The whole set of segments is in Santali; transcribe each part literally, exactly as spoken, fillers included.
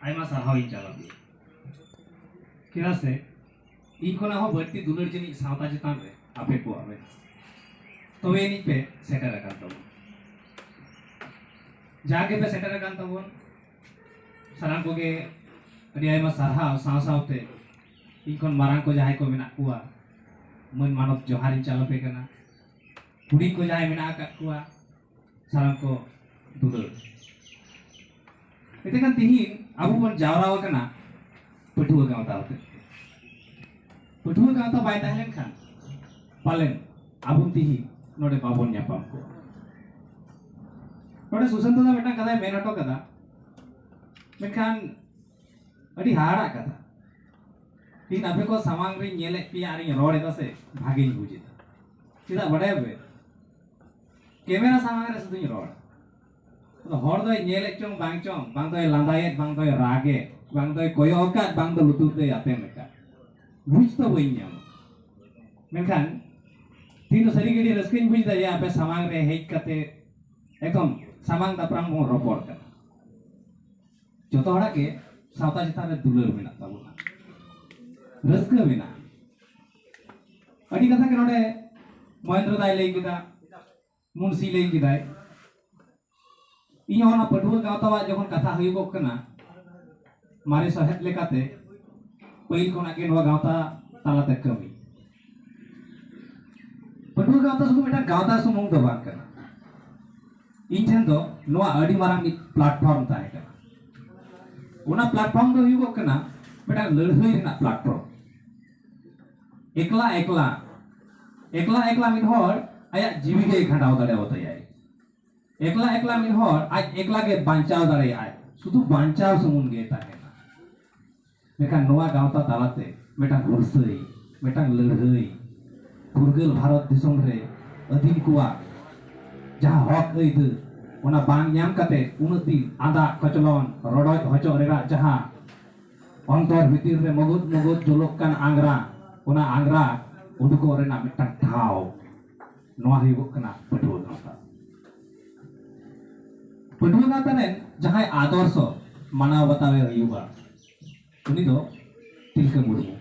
ᱟᱭᱢᱟ ᱥᱟᱨᱦᱟᱣ ᱤᱧ ᱪᱟᱞ ᱟᱯᱮᱭᱟ᱾ ᱪᱮᱫᱟᱜ ᱥᱮ ᱤᱧ ᱠᱷᱚᱱᱟᱜ ᱦᱚᱸ ᱵᱟᱹᱲᱛᱤ ᱫᱩᱞᱟᱹᱲ ᱡᱟᱹᱱᱤᱡ ᱥᱟᱶᱛᱟ ᱪᱮᱛᱟᱱ ᱨᱮ ᱟᱯᱮ ᱠᱚᱣᱟᱜ ᱢᱮᱱᱟᱜᱼᱟ᱾ ᱛᱚᱵᱮ ᱟᱹᱱᱤᱡ ᱯᱮ ᱥᱮᱴᱮᱨ ᱟᱠᱟᱱ ᱛᱟᱵᱚᱱ᱾ ᱡᱟᱜᱮ ᱯᱮ ᱥᱮᱴᱮᱨ ᱟᱠᱟᱱ ᱛᱟᱵᱚᱱ, ᱥᱟᱱᱟᱢ ᱠᱚᱜᱮ ᱟᱹᱰᱤ ᱟᱭᱢᱟ ᱥᱟᱨᱦᱟᱣ᱾ ᱥᱟᱶ ᱥᱟᱶᱛᱮ ᱤᱧ ᱠᱷᱚᱱ ᱢᱟᱨᱟᱝ ᱠᱚ ᱡᱟᱦᱟᱸᱭ ᱠᱚ ᱢᱮᱱᱟᱜ ᱠᱚᱣᱟ, ᱢᱟᱹᱱ ᱢᱟᱱᱚᱛ ᱡᱚᱦᱟᱨ ᱤᱧ ᱪᱟᱞ ᱟᱯᱮ ᱠᱟᱱᱟ᱾ ᱦᱩᱰᱤᱧ ᱠᱚ ᱡᱟᱦᱟᱸᱭ ᱢᱮᱱᱟᱜ ᱟᱠᱟᱫ ᱠᱚᱣᱟ, ᱥᱟᱱᱟᱢ ᱠᱚ ᱫᱩᱞᱟᱹᱲ᱾ ᱮᱱᱛᱮ ᱠᱷᱟᱱ ᱛᱤᱦᱤᱧ ᱟᱵᱚ ᱵᱚᱱ ᱡᱟᱣᱨᱟ ᱟᱠᱟᱱᱟ ᱯᱟᱹᱴᱷᱩᱣᱟᱹ ᱜᱟᱶᱛᱟ ᱦᱚᱛᱮᱛᱮ᱾ ᱯᱟᱹᱴᱷᱩᱣᱟᱹ ᱜᱟᱶᱛᱟ ᱵᱟᱭ ᱛᱟᱦᱮᱸ ᱞᱮᱱᱠᱷᱟᱱ ᱯᱟᱞᱮᱱ ᱟᱵᱚ ᱛᱤᱦᱤᱧ ᱱᱚᱰᱮ ᱵᱟᱵᱚᱱ ᱧᱟᱯᱟᱢ ᱠᱚᱜᱼᱟ᱾ ᱱᱚᱰᱮ ᱥᱩᱥᱟᱱᱛᱚ ᱫᱟ ᱢᱤᱫᱴᱟᱝ ᱠᱟᱛᱷᱟᱭ ᱢᱮᱱ ᱦᱚᱴᱚ ᱠᱟᱫᱟ, ᱢᱮᱱᱠᱷᱟᱱ ᱟᱹᱰᱤ ᱦᱟᱦᱟᱲᱟᱜ ᱠᱟᱛᱷᱟ᱾ ᱛᱤᱦᱤᱧ ᱟᱯᱮ ᱠᱚ ᱥᱟᱢᱟᱝ ᱨᱤᱧ ᱧᱮᱞᱮᱫ ᱯᱮᱭᱟ ᱟᱨᱤᱧ ᱨᱚᱲ ᱮᱫᱟ ᱥᱮ, ᱵᱷᱟᱜᱮᱧ ᱵᱩᱡ ᱮᱫᱟ᱾ ᱪᱮᱫᱟᱜ ᱵᱟᱰᱟᱭᱟᱯᱮ? ᱠᱮᱢᱮᱨᱟ ᱥᱟᱢᱟᱝ ᱨᱮ ᱥᱩᱫᱷᱩᱧ ᱨᱚᱲ᱾ ᱟᱫᱚ ᱦᱚᱲ ᱫᱚᱭ ᱧᱮᱞᱮᱫ ᱪᱚᱝ ᱵᱟᱝ ᱪᱚᱝ, ᱵᱟᱝ ᱫᱚᱭ ᱞᱟᱸᱫᱟᱭᱮᱫ, ᱵᱟᱝ ᱫᱚᱭ ᱨᱟᱜᱮᱫ, ᱵᱟᱝ ᱫᱚᱭ ᱠᱚᱭᱚᱜ ᱟᱠᱟᱫ, ᱵᱟᱝ ᱫᱚ ᱞᱩᱛᱩᱨ ᱛᱮᱭ ᱟᱛᱮᱢ ᱟᱠᱟᱫ, ᱵᱩᱡᱽ ᱫᱚ ᱵᱟᱹᱧ ᱧᱟᱢᱟ᱾ ᱢᱮᱱᱠᱷᱟᱱ ᱛᱤᱦᱤᱧ ᱫᱚ ᱥᱟᱹᱨᱤ ᱜᱮ ᱟᱹᱰᱤ ᱨᱟᱹᱥᱠᱟᱹᱧ ᱵᱩᱡᱽ ᱮᱫᱟ ᱡᱮ ᱟᱯᱮ ᱥᱟᱢᱟᱝ ᱨᱮ ᱦᱮᱡ ᱠᱟᱛᱮ ᱮᱠᱫᱚᱢ ᱥᱟᱢᱟᱝ ᱫᱟᱯᱨᱟᱢ ᱵᱚᱱ ᱨᱚᱯᱚᱲ ᱠᱟᱱᱟ᱾ ᱡᱚᱛᱚ ᱦᱚᱲᱟᱜ ᱜᱮ ᱥᱟᱶᱛᱟ ᱪᱮᱛᱟᱱ ᱨᱮ ᱫᱩᱞᱟᱹᱲ ᱢᱮᱱᱟᱜ ᱛᱟᱵᱚᱱᱟ, ᱨᱟᱹᱥᱠᱟᱹ ᱢᱮᱱᱟᱜᱼᱟ᱾ ᱟᱹᱰᱤ ᱠᱟᱛᱷᱟ ᱜᱮ ᱱᱚᱰᱮ ᱢᱚᱦᱮᱱᱫᱨᱚ ᱫᱟᱭ ᱞᱟᱹᱭ ᱠᱮᱫᱟ, ᱢᱩᱱᱥᱤ ᱞᱟᱹᱭ ᱠᱮᱫᱟᱭ᱾ ᱤᱧ ᱦᱚᱸ ᱚᱱᱟ ᱯᱟᱹᱴᱷᱩᱣᱟᱹ ᱜᱟᱶᱛᱟᱣᱟᱜ ᱡᱚᱠᱷᱚᱱ ᱠᱟᱛᱷᱟ ᱦᱩᱭᱩᱜᱚᱜ ᱠᱟᱱᱟ, ᱢᱟᱨᱮ ᱥᱚᱦᱮᱫ ᱞᱮᱠᱟᱛᱮ ᱯᱟᱹᱦᱤᱞ ᱠᱷᱚᱱᱟᱜ ᱜᱮ ᱱᱚᱣᱟ ᱜᱟᱶᱛᱟ ᱛᱟᱞᱟᱛᱮ ᱠᱟᱹᱢᱤ᱾ ᱯᱟᱹᱴᱷᱩᱣᱟᱹ ᱜᱟᱶᱛᱟ ᱥᱩᱫᱷᱩ ᱢᱤᱫᱴᱟᱝ ᱜᱟᱶᱛᱟ ᱥᱩᱢᱩᱝ ᱫᱚ ᱵᱟᱝ ᱠᱟᱱᱟ᱾ ᱤᱧ ᱴᱷᱮᱱ ᱫᱚ ᱱᱚᱣᱟ ᱟᱹᱰᱤ ᱢᱟᱨᱟᱝ ᱢᱤᱫ ᱯᱞᱟᱴᱯᱷᱚᱨᱢ ᱛᱟᱦᱮᱸ ᱠᱟᱱᱟ᱾ ᱚᱱᱟ ᱯᱞᱟᱴᱯᱷᱚᱨᱢ ᱫᱚ ᱦᱩᱭᱩᱜᱚᱜ ᱠᱟᱱᱟ ᱢᱤᱫᱴᱟᱝ ᱞᱟᱹᱲᱦᱟᱹᱭ ᱨᱮᱱᱟᱜ ᱯᱞᱟᱴᱯᱷᱚᱨᱢ᱾ ᱮᱠᱞᱟ ᱮᱠᱞᱟ, ᱮᱠᱞᱟ ᱮᱠᱞᱟ ᱢᱤᱫ ᱦᱚᱲ ᱟᱭᱟᱜ ᱡᱤᱣᱤ ᱜᱮ ᱠᱷᱟᱸᱰᱟᱣ ᱫᱟᱲᱮᱭᱟᱛᱟᱭᱟᱭ᱾ ᱮᱠᱞᱟ ᱮᱠᱞᱟ ᱢᱤᱫ ᱦᱚᱲ ᱟᱡ ᱮᱠᱞᱟ ᱜᱮ ᱵᱟᱧᱪᱟᱣ ᱫᱟᱲᱮᱭᱟᱜᱼᱟᱭ, ᱥᱩᱫᱷᱩ ᱵᱟᱧᱪᱟᱣ ᱥᱩᱢᱩᱝ ᱜᱮ ᱛᱟᱦᱮᱱᱟ᱾ ᱢᱮᱱᱠᱷᱟᱱ ᱱᱚᱣᱟ ᱜᱟᱶᱛᱟ ᱛᱟᱞᱟᱛᱮ ᱢᱤᱫᱴᱟᱝ ᱦᱩᱞᱥᱟᱹᱭ, ᱢᱤᱫᱴᱟᱝ ᱞᱟᱹᱲᱦᱟᱹᱭ, ᱯᱷᱩᱨᱜᱟᱹᱞ ᱵᱷᱟᱨᱚᱛ ᱫᱤᱥᱚᱢ ᱨᱮ ᱟᱹᱫᱤᱢ ᱠᱚᱣᱟᱜ ᱡᱟᱦᱟᱸ ᱦᱚᱠ ᱟᱹᱭᱫᱟᱹᱨ, ᱚᱱᱟ ᱵᱟᱝ ᱧᱟᱢ ᱠᱟᱛᱮ ᱩᱱᱟᱹᱜ ᱫᱤᱱ ᱟᱸᱫᱟᱜ ᱠᱚᱪᱞᱚᱱ ᱨᱚᱰᱚᱡ ᱦᱚᱪᱚᱜ ᱨᱮᱱᱟᱜ ᱡᱟᱦᱟᱸ ᱚᱱᱛᱚᱨ ᱵᱷᱤᱛᱤᱨ ᱨᱮ ᱢᱚᱜᱚᱫ ᱢᱚᱜᱚᱫ ᱡᱚᱞᱚᱜ ᱠᱟᱱ ᱟᱝᱜᱽᱨᱟ, ᱚᱱᱟ ᱟᱝᱜᱽᱨᱟ ᱩᱰᱩᱠᱚᱜ ᱨᱮᱱᱟᱜ ᱢᱤᱫᱴᱟᱝ ᱴᱷᱟᱶ, ᱱᱚᱣᱟ ᱦᱩᱭᱩᱜᱚᱜ ᱠᱟᱱᱟ ᱯᱟᱹᱴᱷᱩᱣᱟᱹ ᱜᱟᱶᱛᱟ᱾ ᱯᱟᱹᱴᱷᱩᱣᱟᱹ ᱜᱟᱶᱛᱟ ᱨᱮᱱ ᱡᱟᱦᱟᱸᱭ ᱟᱫᱚᱨᱥᱚ, ᱢᱟᱱᱟᱣ ᱵᱟᱛᱟᱣᱮ ᱦᱩᱭᱩᱜᱼᱟ᱾ ᱩᱱᱤ ᱫᱚ ᱛᱤᱞᱠᱟᱹ ᱢᱩᱨᱢᱩ,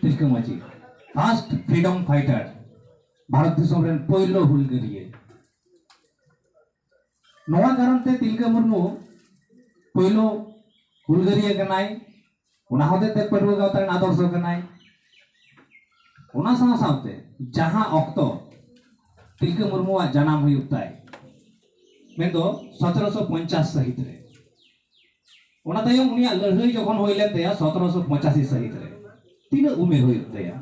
ᱛᱤᱞᱠᱟᱹ ᱢᱟᱹᱡᱷᱤ, ᱯᱷᱟᱥᱴ ᱯᱷᱨᱤᱰᱚᱢ ᱯᱷᱟᱭᱴᱟᱨ, ᱵᱷᱟᱨᱚᱛ ᱫᱤᱥᱚᱢ ᱨᱮᱱ ᱯᱳᱭᱞᱳ ᱦᱩᱞᱜᱟᱹᱨᱤᱭᱟᱹ᱾ ᱱᱚᱣᱟ ᱠᱟᱨᱚᱱ ᱛᱮ ᱛᱤᱞᱠᱟᱹ ᱢᱩᱨᱢᱩ ᱯᱳᱭᱞᱳ ᱦᱩᱞᱜᱟᱹᱨᱤᱭᱟᱹ ᱠᱟᱱᱟᱭ, ᱚᱱᱟ ᱦᱚᱛᱮᱡ ᱛᱮ ᱯᱟᱹᱴᱷᱩᱣᱟᱹ ᱜᱟᱶᱛᱟ ᱨᱮᱱ ᱟᱫᱚᱨᱥᱚ ᱠᱟᱱᱟᱭ᱾ ᱚᱱᱟ ᱥᱟᱶ ᱥᱟᱶᱛᱮ ᱡᱟᱦᱟᱸ ᱚᱠᱛᱚ ᱛᱤᱞᱠᱟᱹ ᱢᱩᱨᱢᱩᱣᱟᱜ ᱡᱟᱱᱟᱢ ᱦᱩᱭᱩᱜ ᱛᱟᱭ, ᱢᱮᱱᱫᱚ ᱥᱚᱛᱨᱚᱥᱚ ᱯᱚᱧᱪᱟᱥ ᱥᱟᱹᱦᱤᱛ ᱨᱮ, ᱚᱱᱟ ᱛᱟᱭᱚᱢ ᱩᱱᱤᱭᱟᱜ ᱞᱟᱹᱲᱦᱟᱹᱭ ᱡᱚᱠᱷᱚᱱ ᱦᱩᱭ ᱞᱮᱱ ᱛᱟᱭᱟ ᱥᱚᱛᱨᱚᱥᱚ ᱯᱚᱸᱪᱟᱥᱤ ᱥᱟᱹᱦᱤᱛ ᱨᱮ, ᱛᱤᱱᱟᱹᱜ ᱩᱢᱮᱨ ᱦᱩᱭᱩᱜ ᱛᱟᱭᱟ?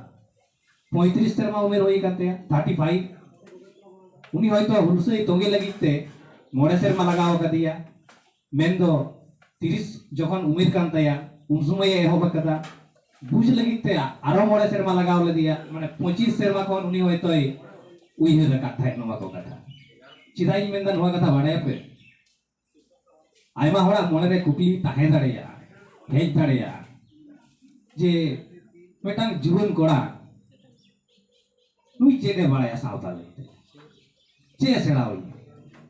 ᱯᱚᱸᱭᱛᱨᱤᱥ ᱥᱮᱨᱢᱟ ᱩᱢᱮᱨ ᱦᱩᱭ ᱟᱠᱟᱱ ᱛᱟᱭᱟ, ᱛᱷᱟᱨᱴᱤ ᱯᱷᱟᱭᱤᱵᱷ᱾ ᱩᱱᱤ ᱦᱚᱭᱛᱚ ᱦᱩᱞᱥᱟᱹᱭ ᱛᱚᱸᱜᱮ ᱞᱟᱹᱜᱤᱫ ᱛᱮ ᱢᱚᱬᱮ ᱥᱮᱨᱢᱟ ᱞᱟᱜᱟᱣ ᱟᱠᱟᱫᱮᱭᱟ, ᱢᱮᱱᱫᱚ ᱛᱤᱨᱤᱥ ᱡᱚᱠᱷᱚᱱ ᱩᱢᱮᱨ ᱠᱟᱱ ᱛᱟᱭᱟ ᱩᱱ ᱥᱚᱢᱚᱭ ᱮ ᱮᱦᱚᱵ ᱟᱠᱟᱫᱟ᱾ ᱵᱩᱡᱽ ᱞᱟᱹᱜᱤᱫ ᱛᱮ ᱟᱨᱚ ᱢᱚᱬᱮ ᱥᱮᱨᱢᱟ ᱞᱟᱜᱟᱣ ᱞᱮᱫᱮᱭᱟ, ᱢᱟᱱᱮ ᱯᱚᱸᱪᱤᱥ ᱥᱮᱨᱢᱟ ᱠᱷᱚᱱ ᱩᱱᱤ ᱦᱚᱭᱛᱚᱭ ᱩᱭᱦᱟᱹᱨ ᱟᱠᱟᱫ ᱛᱟᱦᱮᱸᱫ ᱱᱚᱣᱟ ᱠᱚ ᱠᱟᱛᱷᱟ᱾ ᱪᱮᱫᱟᱜ ᱤᱧ ᱢᱮᱱᱫᱟ ᱱᱚᱣᱟ ᱠᱟᱛᱷᱟ ᱵᱟᱲᱟᱭᱟᱯᱮ? ᱟᱭᱢᱟ ᱦᱚᱲᱟᱜ ᱢᱚᱱᱮᱨᱮ ᱠᱩᱠᱞᱤ ᱛᱟᱦᱮᱸ ᱫᱟᱲᱮᱭᱟᱜᱼᱟ, ᱦᱮᱡ ᱫᱟᱲᱮᱭᱟᱜᱼᱟ, ᱡᱮ ᱢᱤᱫᱴᱟᱝ ᱡᱩᱣᱟᱹᱱ ᱠᱚᱲᱟ, ᱱᱩᱭ ᱪᱮᱫ ᱮ ᱵᱟᱲᱟᱭᱟ ᱥᱟᱶᱛᱟ ᱞᱟᱹᱭᱛᱮ? ᱪᱮᱫ ᱮ ᱥᱮᱬᱟ ᱟᱹᱧᱟ?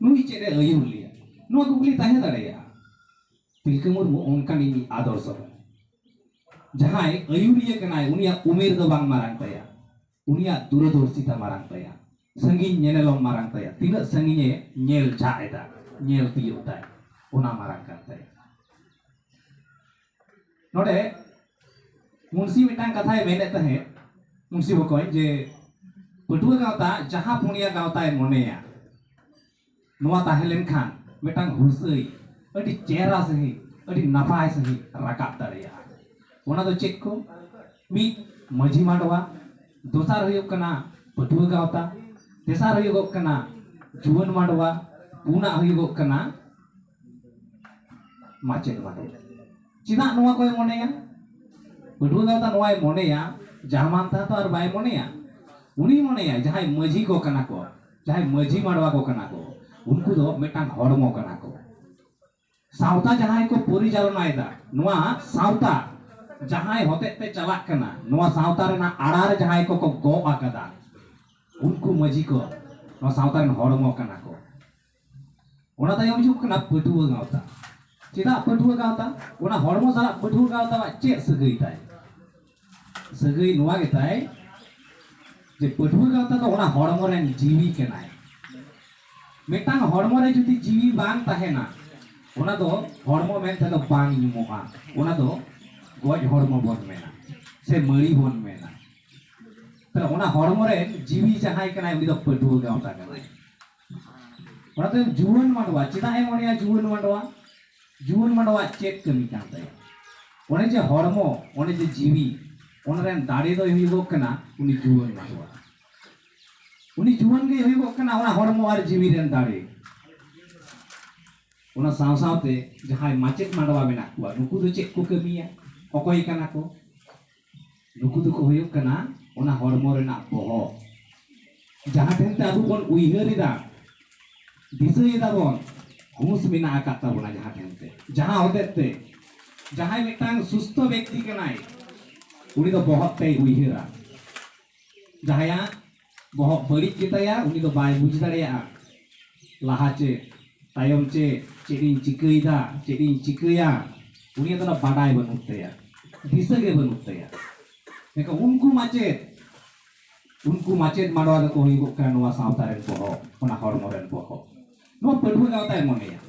ᱱᱩᱭ ᱪᱮᱫ ᱮ ᱟᱹᱭᱩᱨ ᱞᱮᱭᱟ? ᱱᱚᱣᱟ ᱠᱩᱠᱞᱤ ᱛᱟᱦᱮᱸ ᱫᱟᱲᱮᱭᱟᱜᱼᱟ᱾ ᱛᱤᱞᱠᱟᱹ ᱢᱩᱨᱢᱩ ᱚᱱᱠᱟᱱᱤᱡ ᱢᱤᱫ ᱟᱫᱚᱨᱥᱚ ᱠᱟᱱᱟᱭ᱾ ᱡᱟᱦᱟᱸᱭ ᱟᱹᱭᱩᱨᱤᱭᱟᱹ ᱠᱟᱱᱟᱭ, ᱩᱱᱤᱭᱟᱜ ᱩᱢᱮᱨ ᱫᱚ ᱵᱟᱝ ᱢᱟᱨᱟᱝ ᱛᱟᱭᱟ, ᱩᱱᱤᱭᱟᱜ ᱫᱩᱨᱚᱫᱚᱨᱥᱤᱛᱟ ᱢᱟᱨᱟᱝ ᱛᱟᱭᱟ, ᱥᱟᱺᱜᱤᱧ ᱧᱮᱱᱮᱞᱚᱢ ᱢᱟᱨᱟᱝ ᱛᱟᱭᱟ, ᱛᱤᱱᱟᱹᱜ ᱥᱟᱺᱜᱤᱧᱮ ᱧᱮᱞ ᱡᱷᱟᱜ ᱮᱫᱟ, ᱧᱮᱞ ᱛᱤᱭᱳᱜ ᱫᱟᱭ, ᱚᱱᱟ ᱢᱟᱨᱟᱝ ᱠᱟᱱ ᱛᱟᱭᱟ᱾ ᱱᱚᱰᱮ ᱢᱩᱱᱥᱤ ᱢᱤᱫᱴᱟᱝ ᱠᱟᱛᱷᱟᱭ ᱢᱮᱱᱮᱫ ᱛᱟᱦᱮᱸᱫ, ᱢᱩᱱᱥᱤ ᱵᱚᱠᱚᱧ, ᱡᱮ ᱯᱟᱹᱴᱷᱩᱣᱟᱹ ᱜᱟᱶᱛᱟ ᱡᱟᱦᱟᱸ ᱯᱩᱱᱭᱟ ᱜᱟᱶᱛᱟᱭ ᱢᱚᱱᱮᱭᱟ, ᱱᱚᱣᱟ ᱛᱟᱦᱮᱸ ᱞᱮᱱᱠᱷᱟᱱ ᱢᱤᱫᱴᱟᱝ ᱦᱩᱞᱥᱟᱹᱭ ᱟᱹᱰᱤ ᱪᱮᱦᱨᱟ ᱥᱟᱺᱦᱤᱡ, ᱟᱹᱰᱤ ᱱᱟᱯᱟᱭ ᱥᱟᱺᱦᱤᱡ ᱨᱟᱠᱟᱵ ᱫᱟᱲᱮᱭᱟᱜᱼᱟ᱾ ᱚᱱᱟ ᱫᱚ ᱪᱮᱫ ᱠᱚ? ᱢᱤᱫ, ᱢᱟᱹᱡᱷᱤ ᱢᱟᱰᱣᱟ, ᱫᱚᱥᱟᱨ ᱦᱩᱭᱩᱜ ᱠᱟᱱᱟ ᱯᱟᱹᱴᱷᱩᱣᱟᱹ ᱜᱟᱶᱛᱟ, ᱛᱮᱥᱟᱨ ᱦᱩᱭᱩᱜᱚᱜ ᱠᱟᱱᱟ ᱡᱩᱣᱟᱹᱱ ᱢᱟᱰᱣᱟ, ᱯᱩᱱᱟᱜ ᱦᱩᱭᱩᱜᱚᱜ ᱠᱟᱱᱟ ᱢᱟᱪᱮᱫ ᱢᱟᱰᱣᱟ᱾ ᱪᱮᱫᱟᱜ ᱱᱚᱣᱟ ᱠᱚᱭ ᱢᱚᱱᱮᱭᱟ? ᱯᱟᱹᱴᱷᱩᱣᱟᱹ ᱜᱟᱶᱛᱟ ᱱᱚᱣᱟᱭ ᱢᱚᱱᱮᱭᱟ, ᱡᱟᱦᱟᱸ ᱢᱟᱱᱛᱷᱟ ᱛᱚ ᱟᱨ ᱵᱟᱭ ᱢᱚᱱᱮᱭᱟ᱾ ᱩᱱᱤ ᱢᱚᱱᱮᱭᱟ ᱡᱟᱦᱟᱸᱭ ᱢᱟᱹᱡᱷᱤ ᱠᱚ ᱠᱟᱱᱟ ᱠᱚ, ᱡᱟᱦᱟᱸᱭ ᱢᱟᱹᱡᱷᱤ ᱢᱟᱰᱣᱟ ᱠᱚ ᱠᱟᱱᱟ ᱠᱚ, ᱩᱱᱠᱩ ᱫᱚ ᱢᱤᱫᱴᱟᱝ ᱦᱚᱲᱢᱚ ᱠᱟᱱᱟ ᱠᱚ᱾ ᱥᱟᱶᱛᱟ ᱡᱟᱦᱟᱸᱭ ᱠᱚ ᱯᱚᱨᱤᱪᱟᱞᱚᱱᱟᱭᱮᱫᱟ, ᱱᱚᱣᱟ ᱥᱟᱶᱛᱟ ᱡᱟᱦᱟᱸᱭ ᱦᱚᱛᱮᱡ ᱛᱮ ᱪᱟᱞᱟᱜ ᱠᱟᱱᱟ, ᱱᱚᱣᱟ ᱥᱟᱶᱛᱟ ᱨᱮᱱᱟᱜ ᱟᱲᱟᱨ ᱡᱟᱦᱟᱸᱭ ᱠᱚᱠᱚ ᱜᱚᱜ ᱟᱠᱟᱫᱟ, ᱩᱱᱠᱩ ᱢᱟᱹᱡᱷᱤ ᱠᱚ ᱱᱚᱣᱟ ᱥᱟᱶᱛᱟ ᱨᱮᱱ ᱦᱚᱲᱢᱚ ᱠᱟᱱᱟ ᱠᱚ᱾ ᱚᱱᱟ ᱛᱟᱭᱚᱢ ᱦᱤᱡᱩᱜ ᱠᱟᱱᱟ ᱯᱟᱹᱴᱷᱩᱣᱟᱹ ᱜᱟᱶᱛᱟ᱾ ᱪᱮᱫᱟᱜ ᱯᱟᱹᱴᱷᱩᱣᱟᱹ ᱜᱟᱶᱛᱟ? ᱚᱱᱟ ᱦᱚᱲᱢᱚ ᱥᱟᱞᱟᱜ ᱯᱟᱹᱴᱷᱩᱣᱟᱹ ᱜᱟᱶᱛᱟᱣᱟᱜ ᱪᱮᱫ ᱥᱟᱹᱜᱟᱹᱭ ᱛᱟᱭ? ᱥᱟᱹᱜᱟᱹᱭ ᱱᱚᱣᱟ ᱜᱮ ᱛᱟᱭ ᱡᱮ ᱯᱟᱹᱴᱷᱩᱣᱟᱹ ᱜᱟᱶᱛᱟ ᱫᱚ ᱚᱱᱟ ᱦᱚᱲᱢᱚ ᱨᱮᱱ ᱡᱤᱣᱤ ᱠᱟᱱᱟᱭ᱾ ᱢᱤᱫᱴᱟᱝ ᱦᱚᱲᱢᱚ ᱨᱮ ᱡᱩᱫᱤ ᱡᱤᱣᱤ ᱵᱟᱝ ᱛᱟᱦᱮᱱᱟ, ᱚᱱᱟ ᱫᱚ ᱦᱚᱲᱢᱚ ᱢᱮᱱᱛᱮ ᱫᱚ ᱵᱟᱝ ᱧᱩᱢᱚᱜᱼᱟ, ᱚᱱᱟ ᱫᱚ ᱜᱚᱡ ᱦᱚᱲᱢᱚ ᱵᱚᱱ ᱢᱮᱱᱟ ᱥᱮ ᱢᱟᱹᱲᱤ ᱵᱚᱱ ᱢᱮᱱᱟ᱾ ᱛᱟᱦᱞᱮ ᱚᱱᱟ ᱦᱚᱲᱢᱚ ᱨᱮᱱ ᱡᱤᱣᱤ ᱡᱟᱦᱟᱸᱭ ᱠᱟᱱᱟᱭ, ᱩᱱᱤ ᱫᱚ ᱯᱟᱹᱴᱷᱩᱣᱟᱹ ᱜᱟᱶᱛᱟ ᱠᱟᱱᱟᱭ᱾ ᱚᱱᱟᱛᱮ ᱡᱩᱣᱟᱹᱱ ᱢᱟᱰᱣᱟ, ᱪᱮᱫᱟᱜ ᱮ ᱢᱚᱱᱮᱭᱟ ᱡᱩᱣᱟᱹᱱ ᱢᱟᱰᱣᱟ? ᱡᱩᱣᱟᱹᱱ ᱢᱟᱰᱣᱟ ᱪᱮᱫ ᱠᱟᱹᱢᱤ ᱠᱟᱱ ᱛᱟᱭᱟ? ᱚᱱᱮ ᱡᱮ ᱦᱚᱲᱢᱚ, ᱚᱱᱮ ᱡᱮ ᱡᱤᱣᱤ, ᱚᱱᱟ ᱨᱮᱱ ᱫᱟᱲᱮ ᱫᱚᱭ ᱦᱩᱭᱩᱜᱚᱜ ᱠᱟᱱᱟ ᱩᱱᱤ ᱡᱩᱣᱟᱹᱱ ᱢᱟᱰᱣᱟ᱾ ᱩᱱᱤ ᱡᱩᱣᱟᱹᱱ ᱜᱮᱭ ᱦᱩᱭᱩᱜᱚᱜ ᱠᱟᱱᱟ ᱚᱱᱟ ᱦᱚᱲᱢᱚ ᱟᱨ ᱡᱤᱣᱤ ᱨᱮᱱ ᱫᱟᱲᱮ᱾ ᱚᱱᱟ ᱥᱟᱶ ᱥᱟᱶᱛᱮ ᱡᱟᱦᱟᱸᱭ ᱢᱟᱪᱮᱫ ᱢᱟᱰᱣᱟ ᱢᱮᱱᱟᱜ ᱠᱚᱣᱟ, ᱱᱩᱠᱩ ᱫᱚ ᱪᱮᱫ ᱠᱚ ᱠᱟᱹᱢᱤᱭᱟ? ᱚᱠᱚᱭ ᱠᱟᱱᱟ ᱠᱚ? ᱱᱩᱠᱩ ᱫᱚᱠᱚ ᱦᱩᱭᱩᱜ ᱠᱟᱱᱟ ᱚᱱᱟ ᱦᱚᱲᱢᱚ ᱨᱮᱱᱟᱜ ᱵᱚᱦᱚᱜ᱾ ᱡᱟᱦᱟᱸ ᱴᱷᱮᱱ ᱛᱮ ᱟᱵᱚ ᱵᱚᱱ ᱩᱭᱦᱟᱹᱨ ᱮᱫᱟ, ᱫᱤᱥᱟᱹᱭ ᱮᱫᱟ ᱵᱚᱱ, ᱦᱩᱸᱥ ᱢᱮᱱᱟᱜ ᱟᱠᱟᱫ ᱛᱟᱵᱚᱱᱟ ᱡᱟᱦᱟᱸ ᱴᱷᱮᱱ ᱛᱮ, ᱡᱟᱦᱟᱸ ᱦᱚᱛᱮᱡ ᱛᱮ ᱡᱟᱦᱟᱸᱭ ᱢᱤᱫᱴᱟᱝ ᱥᱩᱥᱛᱷᱚ ᱵᱮᱠᱛᱤ ᱠᱟᱱᱟᱭ, ᱩᱱᱤ ᱫᱚ ᱵᱚᱦᱚᱜ ᱛᱮᱭ ᱩᱭᱦᱟᱹᱨᱟ᱾ ᱡᱟᱦᱟᱸᱭᱟᱜ ᱵᱚᱦᱚᱜ ᱵᱟᱹᱲᱤᱡ ᱜᱮᱛᱟᱭᱟ, ᱩᱱᱤ ᱫᱚ ᱵᱟᱭ ᱵᱩᱡᱽ ᱫᱟᱲᱮᱭᱟᱜᱼᱟ ᱞᱟᱦᱟ ᱪᱮᱫ, ᱛᱟᱭᱚᱢ ᱪᱮᱫ, ᱪᱮᱫ ᱤᱧ ᱪᱤᱠᱟᱹᱭᱮᱫᱟ, ᱪᱮᱫ ᱤᱧ ᱪᱤᱠᱟᱹᱭᱟ, ᱩᱱᱤᱭᱟᱜ ᱫᱚ ᱚᱱᱟ ᱵᱟᱰᱟᱭ ᱵᱟᱹᱱᱩᱜ ᱛᱟᱭᱟ, ᱫᱤᱥᱟᱹ ᱜᱮ ᱵᱟᱹᱱᱩᱜ ᱛᱟᱭᱟ᱾ ᱢᱮᱱᱠᱷᱟᱱ ᱩᱱᱠᱩ ᱢᱟᱪᱮᱫ, ᱩᱱᱠᱩ ᱢᱟᱪᱮᱫ ᱢᱟᱰᱣᱟ ᱫᱚᱠᱚ ᱦᱩᱭᱩᱜᱚᱜ ᱠᱟᱱᱟ ᱱᱚᱣᱟ ᱥᱟᱶᱛᱟ ᱨᱮᱱ ᱵᱚᱦᱚᱜ, ᱚᱱᱟ ᱦᱚᱲᱢᱚ ᱨᱮᱱ ᱵᱚᱦᱚᱜ᱾ ᱱᱚᱣᱟ ᱯᱟᱹᱴᱷᱩᱣᱟᱹ ᱜᱟᱶᱛᱟᱭ ᱢᱚᱱᱮᱭᱟ᱾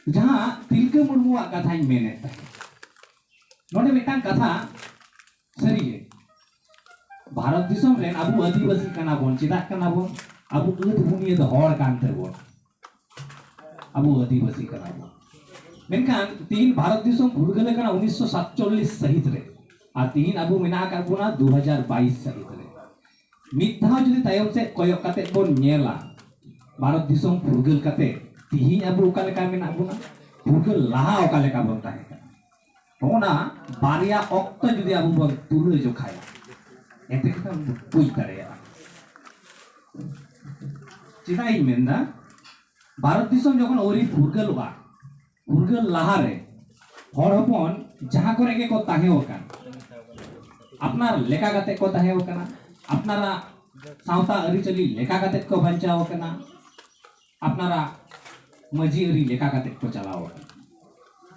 ᱡᱟᱦᱟᱸ ᱛᱤᱞᱠᱟᱹ ᱢᱩᱨᱢᱩᱣᱟᱜ ᱠᱟᱛᱷᱟᱧ ᱢᱮᱱᱮᱫ ᱛᱟᱦᱮᱸᱫ, ᱱᱚᱰᱮ ᱢᱤᱫᱴᱟᱝ ᱠᱟᱛᱷᱟ ᱥᱟᱹᱨᱤᱜᱮ, ᱵᱷᱟᱨᱚᱛ ᱫᱤᱥᱚᱢ ᱨᱮᱱ ᱟᱵᱚ ᱟᱹᱫᱤᱵᱟᱹᱥᱤ ᱠᱟᱱᱟ ᱵᱚᱱ᱾ ᱪᱮᱫᱟᱜ ᱠᱟᱱᱟ ᱵᱚᱱ? ᱟᱵᱚ ᱟᱹᱫ ᱵᱩᱱᱤᱭᱟᱹᱫ ᱦᱚᱲ ᱠᱟᱱ ᱛᱮᱵᱚᱱ, ᱟᱵᱚ ᱟᱹᱫᱤᱵᱟᱹᱥᱤ ᱠᱟᱱᱟ ᱵᱚᱱ᱾ ᱢᱮᱱᱠᱷᱟᱱ ᱛᱤᱦᱤᱧ ᱵᱷᱟᱨᱚᱛ ᱫᱤᱥᱚᱢ ᱯᱷᱩᱨᱜᱟᱹᱞ ᱟᱠᱟᱱᱟ ᱩᱱᱤᱥᱥᱚ ᱥᱟᱛᱪᱚᱞᱞᱤᱥ ᱥᱟᱹᱦᱤᱛ ᱨᱮ, ᱟᱨ ᱛᱤᱦᱤᱧ ᱟᱵᱚ ᱢᱮᱱᱟᱜ ᱟᱠᱟᱫ ᱵᱚᱱᱟ ᱫᱩ ᱦᱟᱡᱟᱨ ᱵᱟᱭᱤᱥ ᱥᱟᱹᱦᱤᱛ ᱨᱮ᱾ ᱢᱤᱫ ᱫᱷᱟᱣ ᱡᱩᱫᱤ ᱛᱟᱭᱚᱢ ᱥᱮᱫ ᱠᱚᱭᱚᱜ ᱠᱟᱛᱮ ᱵᱚᱱ ᱧᱮᱞᱟ, ᱵᱷᱟᱨᱚᱛ ᱫᱤᱥᱚᱢ ᱯᱷᱩᱨᱜᱟᱹᱞ ᱠᱟᱛᱮ ᱛᱤᱦᱤᱧ ᱟᱵᱚ ᱚᱠᱟ ᱞᱮᱠᱟ ᱢᱮᱱᱟᱜ ᱵᱚᱱᱟ, ᱯᱷᱩᱨᱜᱟᱹᱞ ᱞᱟᱦᱟ ᱚᱠᱟ ᱞᱮᱠᱟ ᱵᱚᱱ ᱛᱟᱦᱮᱸ ᱠᱟᱱᱟ, ᱱᱚᱜᱼᱚ ᱱᱟ ᱵᱟᱨᱭᱟ ᱚᱠᱛᱚ ᱡᱩᱫᱤ ᱟᱵᱚ ᱵᱚᱱ ᱛᱩᱞᱟᱹ ᱡᱚᱠᱷᱟᱭᱟ, ᱮᱱᱛᱮ ᱠᱷᱟᱱ ᱵᱚᱱ ᱵᱩᱡᱽ ᱫᱟᱲᱮᱭᱟᱜᱼᱟ᱾ ᱪᱮᱫᱟᱜ ᱤᱧ ᱢᱮᱱᱫᱟ, ᱵᱷᱟᱨᱚᱛ ᱫᱤᱥᱚᱢ ᱡᱚᱠᱷᱚᱱ ᱟᱹᱣᱨᱤ ᱯᱷᱩᱨᱜᱟᱹᱞᱚᱜᱼᱟ, ᱯᱷᱩᱨᱜᱟᱹᱞ ᱞᱟᱦᱟᱨᱮ ᱦᱚᱲ ᱦᱚᱯᱚᱱ ᱡᱟᱦᱟᱸ ᱠᱚᱨᱮ ᱜᱮᱠᱚ ᱛᱟᱦᱮᱸ ᱟᱠᱟᱱ, ᱟᱯᱱᱟᱨ ᱞᱮᱠᱟ ᱠᱟᱛᱮ ᱠᱚ ᱛᱟᱦᱮᱸ ᱟᱠᱟᱱᱟ, ᱟᱯᱱᱟᱨᱟᱜ ᱥᱟᱶᱛᱟ ᱟᱹᱨᱤᱪᱟᱹᱞᱤ ᱞᱮᱠᱟ ᱠᱟᱛᱮ ᱠᱚ ᱵᱟᱧᱪᱟᱣ ᱟᱠᱟᱱᱟ, ᱟᱯᱱᱟᱨᱟᱜ ᱢᱟᱹᱡᱷᱤ ᱟᱹᱨᱤ ᱞᱮᱠᱟ ᱠᱟᱛᱮ ᱠᱚ ᱪᱟᱞᱟᱣ ᱟᱠᱟᱱᱟ᱾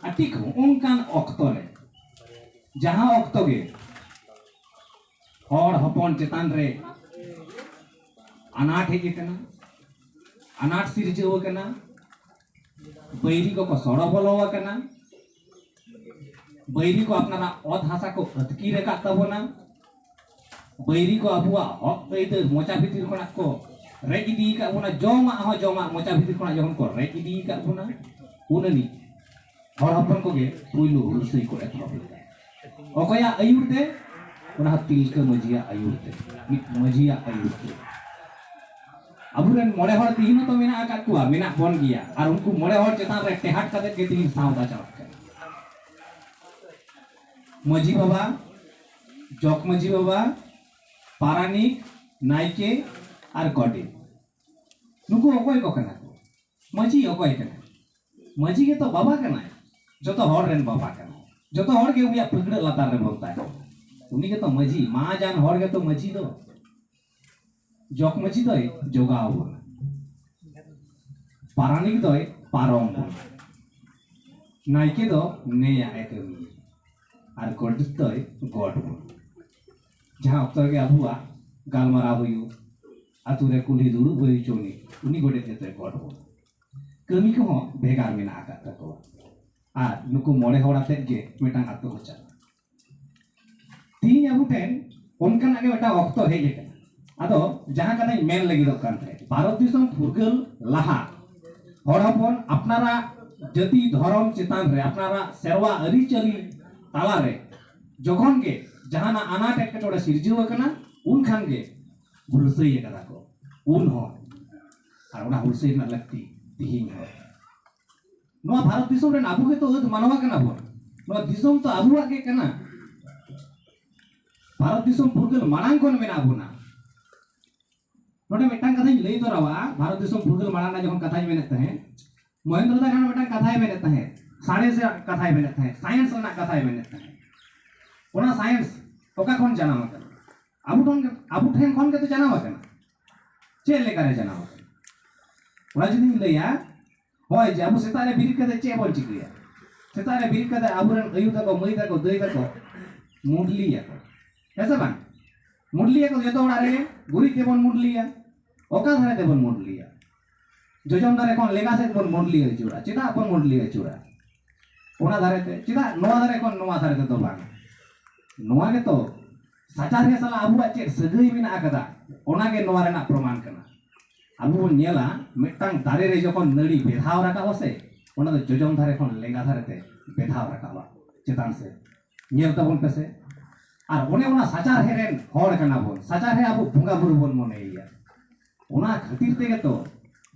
ᱟᱨ ᱴᱷᱤᱠ ᱚᱱᱠᱟᱱ ᱚᱠᱛᱚ ᱨᱮ, ᱡᱟᱦᱟᱸ ᱚᱠᱛᱚ ᱜᱮ ᱦᱚᱲ ᱦᱚᱯᱚᱱ ᱪᱮᱛᱟᱱ ᱨᱮ ᱟᱱᱟᱴ ᱦᱮᱡ ᱟᱠᱟᱱᱟ, ᱟᱱᱟᱴ ᱥᱤᱨᱡᱟᱹᱣ ᱟᱠᱟᱱᱟ, ᱵᱟᱹᱭᱨᱤ ᱠᱚᱠᱚ ᱥᱚᱲᱚ ᱵᱚᱞᱚ ᱟᱠᱟᱱᱟ, ᱵᱟᱹᱭᱨᱤ ᱠᱚ ᱟᱯᱱᱟᱨᱟᱜ ᱚᱛ ᱦᱟᱥᱟ ᱠᱚ ᱟᱹᱛᱠᱤᱨ ᱟᱠᱟᱫ ᱛᱟᱵᱚᱱᱟ, ᱵᱟᱹᱭᱨᱤ ᱠᱚ ᱟᱵᱚᱣᱟᱜ ᱦᱚᱠ ᱟᱹᱭᱫᱟᱹᱨ ᱢᱚᱪᱟ ᱵᱷᱤᱛᱤᱨ ᱠᱷᱚᱱᱟᱜ ᱠᱚ ᱨᱮᱡ ᱤᱫᱤ ᱟᱠᱟᱫ ᱵᱚᱱᱟ, ᱡᱚᱢᱟᱜ ᱦᱚᱸ ᱡᱚᱢᱟᱜ ᱢᱚᱪᱟ ᱵᱷᱤᱛᱤᱨ ᱠᱷᱚᱱᱟᱜ ᱡᱚᱠᱷᱚᱱ ᱠᱚ ᱨᱮᱡ ᱤᱫᱤ ᱟᱠᱟᱫ ᱵᱚᱱᱟ, ᱩᱱ ᱟᱹᱱᱤᱡ ᱦᱚᱲ ᱦᱚᱯᱚᱱ ᱠᱚᱜᱮ ᱯᱩᱭᱞᱩ ᱦᱩᱞᱥᱟᱹᱭ ᱠᱚ ᱮᱛᱚᱦᱚᱵ ᱞᱮᱫᱟ᱾ ᱚᱠᱚᱭᱟᱜ ᱟᱹᱭᱩᱨ ᱛᱮ? ᱚᱱᱟ ᱦᱚᱸ ᱛᱤᱞᱠᱟᱹ ᱢᱟᱹᱡᱷᱤᱭᱟᱜ ᱟᱹᱭᱩᱨ ᱛᱮ, ᱢᱤᱫ ᱢᱟᱹᱡᱷᱤᱭᱟᱜ ᱟᱹᱭᱩᱨ ᱛᱮ᱾ ᱟᱵᱚᱨᱮᱱ ᱢᱚᱬᱮ ᱦᱚᱲ ᱛᱤᱦᱤᱧ ᱦᱚᱸᱛᱚ ᱢᱮᱱᱟᱜ ᱟᱠᱟᱫ ᱠᱚᱣᱟ, ᱢᱮᱱᱟᱜ ᱵᱚᱱ ᱜᱮᱭᱟ, ᱟᱨ ᱩᱱᱠᱩ ᱢᱚᱬᱮ ᱦᱚᱲ ᱪᱮᱛᱟᱱ ᱨᱮ ᱴᱮᱦᱟᱴ ᱠᱟᱛᱮ ᱜᱮ ᱛᱤᱦᱤᱧ ᱥᱟᱶᱛᱟ ᱪᱟᱞᱟᱜ ᱠᱟᱱᱟ᱾ ᱢᱟᱹᱡᱷᱤ ᱵᱟᱵᱟ, ᱡᱚᱜᱽ ᱢᱟᱹᱡᱷᱤ ᱵᱟᱵᱟ, ᱯᱟᱨᱟᱱᱤᱠ, ᱱᱟᱭᱠᱮ ᱟᱨ ᱜᱚᱰᱮᱛ, ᱱᱩᱠᱩ ᱚᱠᱚᱭ ᱠᱚ ᱠᱟᱱᱟ ᱠᱚ? ᱢᱟᱹᱡᱷᱤ ᱚᱠᱚᱭ ᱠᱟᱱᱟᱭ? ᱢᱟᱹᱡᱷᱤ ᱜᱮᱛᱚ ᱵᱟᱵᱟ ᱠᱟᱱᱟᱭ, ᱡᱚᱛᱚ ᱦᱚᱲ ᱨᱮᱱ ᱵᱟᱵᱟ ᱠᱟᱱᱟᱭ, ᱡᱚᱛᱚ ᱦᱚᱲ ᱜᱮ ᱩᱱᱤᱭᱟᱜ ᱯᱷᱟᱹᱠᱲᱟᱹᱜ ᱞᱟᱛᱟᱨ ᱨᱮᱵᱚᱱ ᱛᱟᱦᱮᱱᱟ᱾ ᱩᱱᱤ ᱜᱮᱛᱚ ᱢᱟᱹᱡᱷᱤ, ᱢᱟ ᱡᱟᱱ ᱦᱚᱲ ᱜᱮᱛᱚ ᱢᱟᱹᱡᱷᱤ ᱫᱚ᱾ ᱡᱚᱜᱽ ᱢᱟᱹᱡᱷᱤ ᱫᱚᱭ ᱡᱚᱜᱟᱣ ᱵᱚᱱᱟ, ᱯᱟᱨᱟᱱᱤᱠ ᱫᱚᱭ ᱯᱟᱨᱚᱢ ᱵᱚᱱᱟ, ᱱᱟᱭᱠᱮ ᱫᱚ ᱱᱮᱭᱟᱜ ᱮ ᱠᱟᱹᱢᱤᱭᱟ, ᱟᱨ ᱜᱚᱰᱮᱛ ᱫᱚᱭ ᱜᱚᱰ ᱵᱚᱱᱟ᱾ ᱡᱟᱦᱟᱸ ᱚᱠᱛᱚ ᱨᱮᱜᱮ ᱟᱵᱚᱣᱟᱜ ᱜᱟᱞᱢᱟᱨᱟᱣ ᱦᱩᱭᱩᱜ, ᱟᱛᱳ ᱨᱮ ᱠᱩᱞᱦᱤ ᱫᱩᱲᱩᱵ ᱦᱩᱭ ᱦᱚᱪᱚ ᱩᱱᱤ, ᱩᱱᱤ ᱜᱚᱰᱮᱛ ᱜᱮᱛᱚᱭ ᱜᱚᱰ ᱵᱚᱱᱟ᱾ ᱠᱟᱹᱢᱤ ᱠᱚᱦᱚᱸ ᱵᱷᱮᱜᱟᱨ ᱢᱮᱱᱟᱜ ᱟᱠᱟᱫ ᱛᱟᱠᱚᱣᱟ᱾ ᱟᱨ ᱱᱩᱠᱩ ᱢᱚᱬᱮ ᱦᱚᱲ ᱟᱛᱮᱫ ᱜᱮ ᱢᱤᱫᱴᱟᱝ ᱟᱛᱳ ᱠᱚ ᱪᱟᱞᱟᱜᱼᱟ᱾ ᱛᱤᱦᱤᱧ ᱟᱵᱚ ᱴᱷᱮᱱ ᱚᱱᱠᱟᱱᱟᱜ ᱜᱮ ᱢᱤᱫᱴᱟᱝ ᱚᱠᱛᱚ ᱦᱮᱡ ᱟᱠᱟᱱᱟ᱾ ᱟᱫᱚ ᱡᱟᱦᱟᱸ ᱠᱟᱛᱷᱟᱧ ᱢᱮᱱ ᱞᱟᱹᱜᱤᱫᱚᱜ ᱠᱟᱱ ᱛᱟᱦᱮᱸᱫ, ᱵᱷᱟᱨᱚᱛ ᱫᱤᱥᱚᱢ ᱯᱷᱩᱨᱜᱟᱹᱞ ᱞᱟᱦᱟ ᱦᱚᱲ ᱦᱚᱯᱚᱱ ᱟᱯᱱᱟᱨᱟᱜ ᱡᱟᱹᱛᱤ ᱫᱷᱚᱨᱚᱢ ᱪᱮᱛᱟᱱ ᱨᱮ, ᱟᱯᱱᱟᱨᱟᱜ ᱥᱮᱨᱣᱟ ᱟᱹᱨᱤᱪᱟᱹᱞᱤ ᱛᱟᱞᱟᱨᱮ ᱡᱚᱠᱷᱚᱱ ᱜᱮ ᱡᱟᱦᱟᱱᱟᱜ ᱟᱱᱟᱴ ᱮᱴᱠᱮᱴᱚᱬᱮ ᱥᱤᱨᱡᱟᱹᱣ ᱟᱠᱟᱱᱟ, ᱩᱱ ᱠᱷᱟᱱ ᱜᱮ ᱦᱩᱞᱥᱟᱹᱭ ᱟᱠᱟᱫᱟ ᱠᱚ ᱩᱱ ᱦᱚᱸ᱾ ᱟᱨ ᱚᱱᱟ ᱦᱩᱞᱥᱟᱹᱭ ᱨᱮᱱᱟᱜ ᱞᱟᱹᱠᱛᱤ ᱛᱤᱦᱤᱧ ᱦᱚᱸ᱾ ᱱᱚᱣᱟ ᱵᱷᱟᱨᱚᱛ ᱫᱤᱥᱚᱢ ᱨᱮᱱ ᱟᱵᱚ ᱜᱮᱛᱚ ᱟᱹᱫ ᱢᱟᱱᱣᱟ ᱠᱟᱱᱟ ᱵᱚᱱ᱾ ᱱᱚᱣᱟ ᱫᱤᱥᱚᱢ ᱛᱚ ᱟᱵᱚᱣᱟᱜ ᱜᱮ ᱠᱟᱱᱟ᱾ ᱵᱷᱟᱨᱚᱛ ᱫᱤᱥᱚᱢ ᱯᱷᱩᱨᱜᱟᱹᱞ ᱢᱟᱲᱟᱝ ᱠᱷᱚᱱ ᱢᱮᱱᱟᱜ ᱵᱚᱱᱟ᱾ ᱱᱚᱰᱮ ᱢᱤᱫᱴᱟᱝ ᱠᱟᱛᱷᱟᱧ ᱞᱟᱹᱭ ᱛᱚᱨᱟᱣᱟ, ᱵᱷᱟᱨᱚᱛ ᱫᱤᱥᱚᱢ ᱯᱷᱩᱨᱜᱟᱹᱞ ᱢᱟᱲᱟᱝ ᱨᱮᱱᱟᱜ ᱡᱚᱠᱷᱚᱱ ᱠᱟᱛᱷᱟᱧ ᱢᱮᱱᱮᱫ ᱛᱟᱦᱮᱸᱫ, ᱢᱚᱦᱮᱱᱫᱨᱚ ᱫᱟ ᱠᱷᱟᱱ ᱢᱤᱫᱴᱟᱝ ᱠᱟᱛᱷᱟᱭ ᱢᱮᱱᱮᱫ ᱛᱟᱦᱮᱸᱫ, ᱥᱟᱬᱮᱥ ᱨᱮᱱᱟᱜ ᱠᱟᱛᱷᱟᱭ ᱢᱮᱱᱮᱫ ᱛᱟᱦᱮᱸᱫ, ᱥᱟᱭᱮᱱᱥ ᱨᱮᱱᱟᱜ ᱠᱟᱛᱷᱟᱭ ᱢᱮᱱᱮᱫ ᱛᱟᱦᱮᱸᱫ᱾ ᱚᱱᱟ ᱥᱟᱭᱮᱱᱥ ᱚᱠᱟ ᱠᱷᱚᱱ ᱡᱟᱱᱟᱢ ᱟᱠᱟᱱᱟ? ᱟᱵᱚ ᱴᱷᱮᱱ, ᱟᱵᱚ ᱴᱷᱮᱱ ᱠᱷᱚᱱ ᱜᱮᱛᱚ ᱡᱟᱱᱟᱢ ᱟᱠᱟᱱᱟ᱾ ᱪᱮᱫ ᱞᱮᱠᱟᱨᱮ ᱡᱟᱱᱟᱢ ᱟᱠᱟᱱᱟ? ᱚᱱᱟ ᱡᱩᱫᱤᱧ ᱞᱟᱹᱭᱟ, ᱦᱚᱸᱜᱼᱚᱭ ᱡᱮ ᱟᱵᱚ ᱥᱮᱛᱟᱜ ᱨᱮ ᱵᱮᱨᱮᱫ ᱠᱟᱛᱮ ᱪᱮᱫ ᱵᱚᱱ ᱪᱤᱠᱟᱹᱭᱟ? ᱥᱮᱛᱟᱜ ᱨᱮ ᱵᱮᱨᱮᱫ ᱠᱟᱛᱮ ᱟᱵᱚᱨᱮᱱ ᱟᱭᱳ ᱛᱟᱠᱚ, ᱢᱟᱹᱭ ᱛᱟᱠᱚ, ᱫᱟᱹᱭ ᱛᱟᱠᱚ ᱢᱩᱰᱞᱤᱭᱟᱠᱚ, ᱦᱮᱸ ᱥᱮ ᱵᱟᱝ? ᱢᱩᱰᱞᱤᱭᱟᱠᱚ ᱡᱚᱛᱚ ᱚᱲᱟᱜ ᱨᱮᱜᱮ᱾ ᱜᱩᱨᱤᱡ ᱛᱮᱵᱚᱱ ᱢᱩᱰᱞᱤᱭᱟ᱾ ᱚᱠᱟ ᱫᱷᱟᱨᱮ ᱛᱮᱵᱚᱱ ᱢᱩᱰᱞᱤᱭᱟ? ᱡᱚᱡᱚᱢ ᱫᱷᱟᱨᱮ ᱠᱷᱚᱱ ᱞᱮᱸᱜᱟ ᱥᱮᱫ ᱵᱚᱱ ᱢᱩᱰᱞᱤ ᱟᱹᱪᱩᱨᱟ᱾ ᱪᱮᱫᱟᱜ ᱵᱚᱱ ᱢᱩᱰᱞᱤ ᱟᱹᱪᱩᱨᱟ? ᱚᱱᱟ ᱫᱷᱟᱨᱮ ᱛᱮ᱾ ᱪᱮᱫᱟᱜ ᱱᱚᱣᱟ ᱫᱷᱟᱨᱮ ᱠᱷᱚᱱ ᱱᱚᱣᱟ ᱫᱷᱟᱨᱮ ᱛᱮᱫᱚ ᱵᱟᱝ? ᱱᱚᱣᱟ ᱜᱮᱛᱚ ᱥᱟᱪᱟᱨᱦᱮ ᱥᱟᱞᱟᱜ ᱟᱵᱚᱣᱟᱜ ᱪᱮᱫ ᱥᱟᱹᱜᱟᱹᱭ ᱢᱮᱱᱟᱜ ᱟᱠᱟᱫᱟ, ᱚᱱᱟ ᱜᱮ ᱱᱚᱣᱟ ᱨᱮᱱᱟᱜ ᱯᱨᱚᱢᱟᱱ ᱠᱟᱱᱟ᱾ ᱟᱵᱚ ᱵᱚᱱ ᱧᱮᱞᱟ, ᱢᱤᱫᱴᱟᱝ ᱫᱟᱨᱮ ᱨᱮ ᱡᱚᱠᱷᱚᱱ ᱱᱟᱹᱲᱤ ᱵᱮᱫᱷᱟᱣ ᱨᱟᱠᱟᱵ ᱟᱥᱮ, ᱚᱱᱟ ᱫᱚ ᱡᱚᱡᱚᱢ ᱫᱷᱟᱨᱮ ᱠᱷᱚᱱ ᱞᱮᱸᱜᱟ ᱫᱷᱟᱨᱮ ᱛᱮ ᱵᱮᱫᱷᱟᱣ ᱨᱟᱠᱟᱵᱟ ᱪᱮᱛᱟᱱ ᱥᱮᱫ᱾ ᱧᱮᱞ ᱛᱟᱵᱚᱱ ᱯᱮᱥᱮ᱾ ᱟᱨ ᱚᱱᱮ ᱚᱱᱟ ᱥᱟᱪᱟᱨᱦᱮ ᱨᱮᱱ ᱦᱚᱲ ᱠᱟᱱᱟ ᱵᱚᱱ, ᱥᱟᱪᱟᱨᱦᱮ ᱟᱵᱚ ᱵᱚᱸᱜᱟ ᱵᱩᱨᱩ ᱵᱚᱱ ᱢᱚᱱᱮᱭᱮᱭᱟ᱾ ᱚᱱᱟ ᱠᱷᱟᱹᱛᱤᱨ ᱛᱮᱜᱮ ᱛᱚ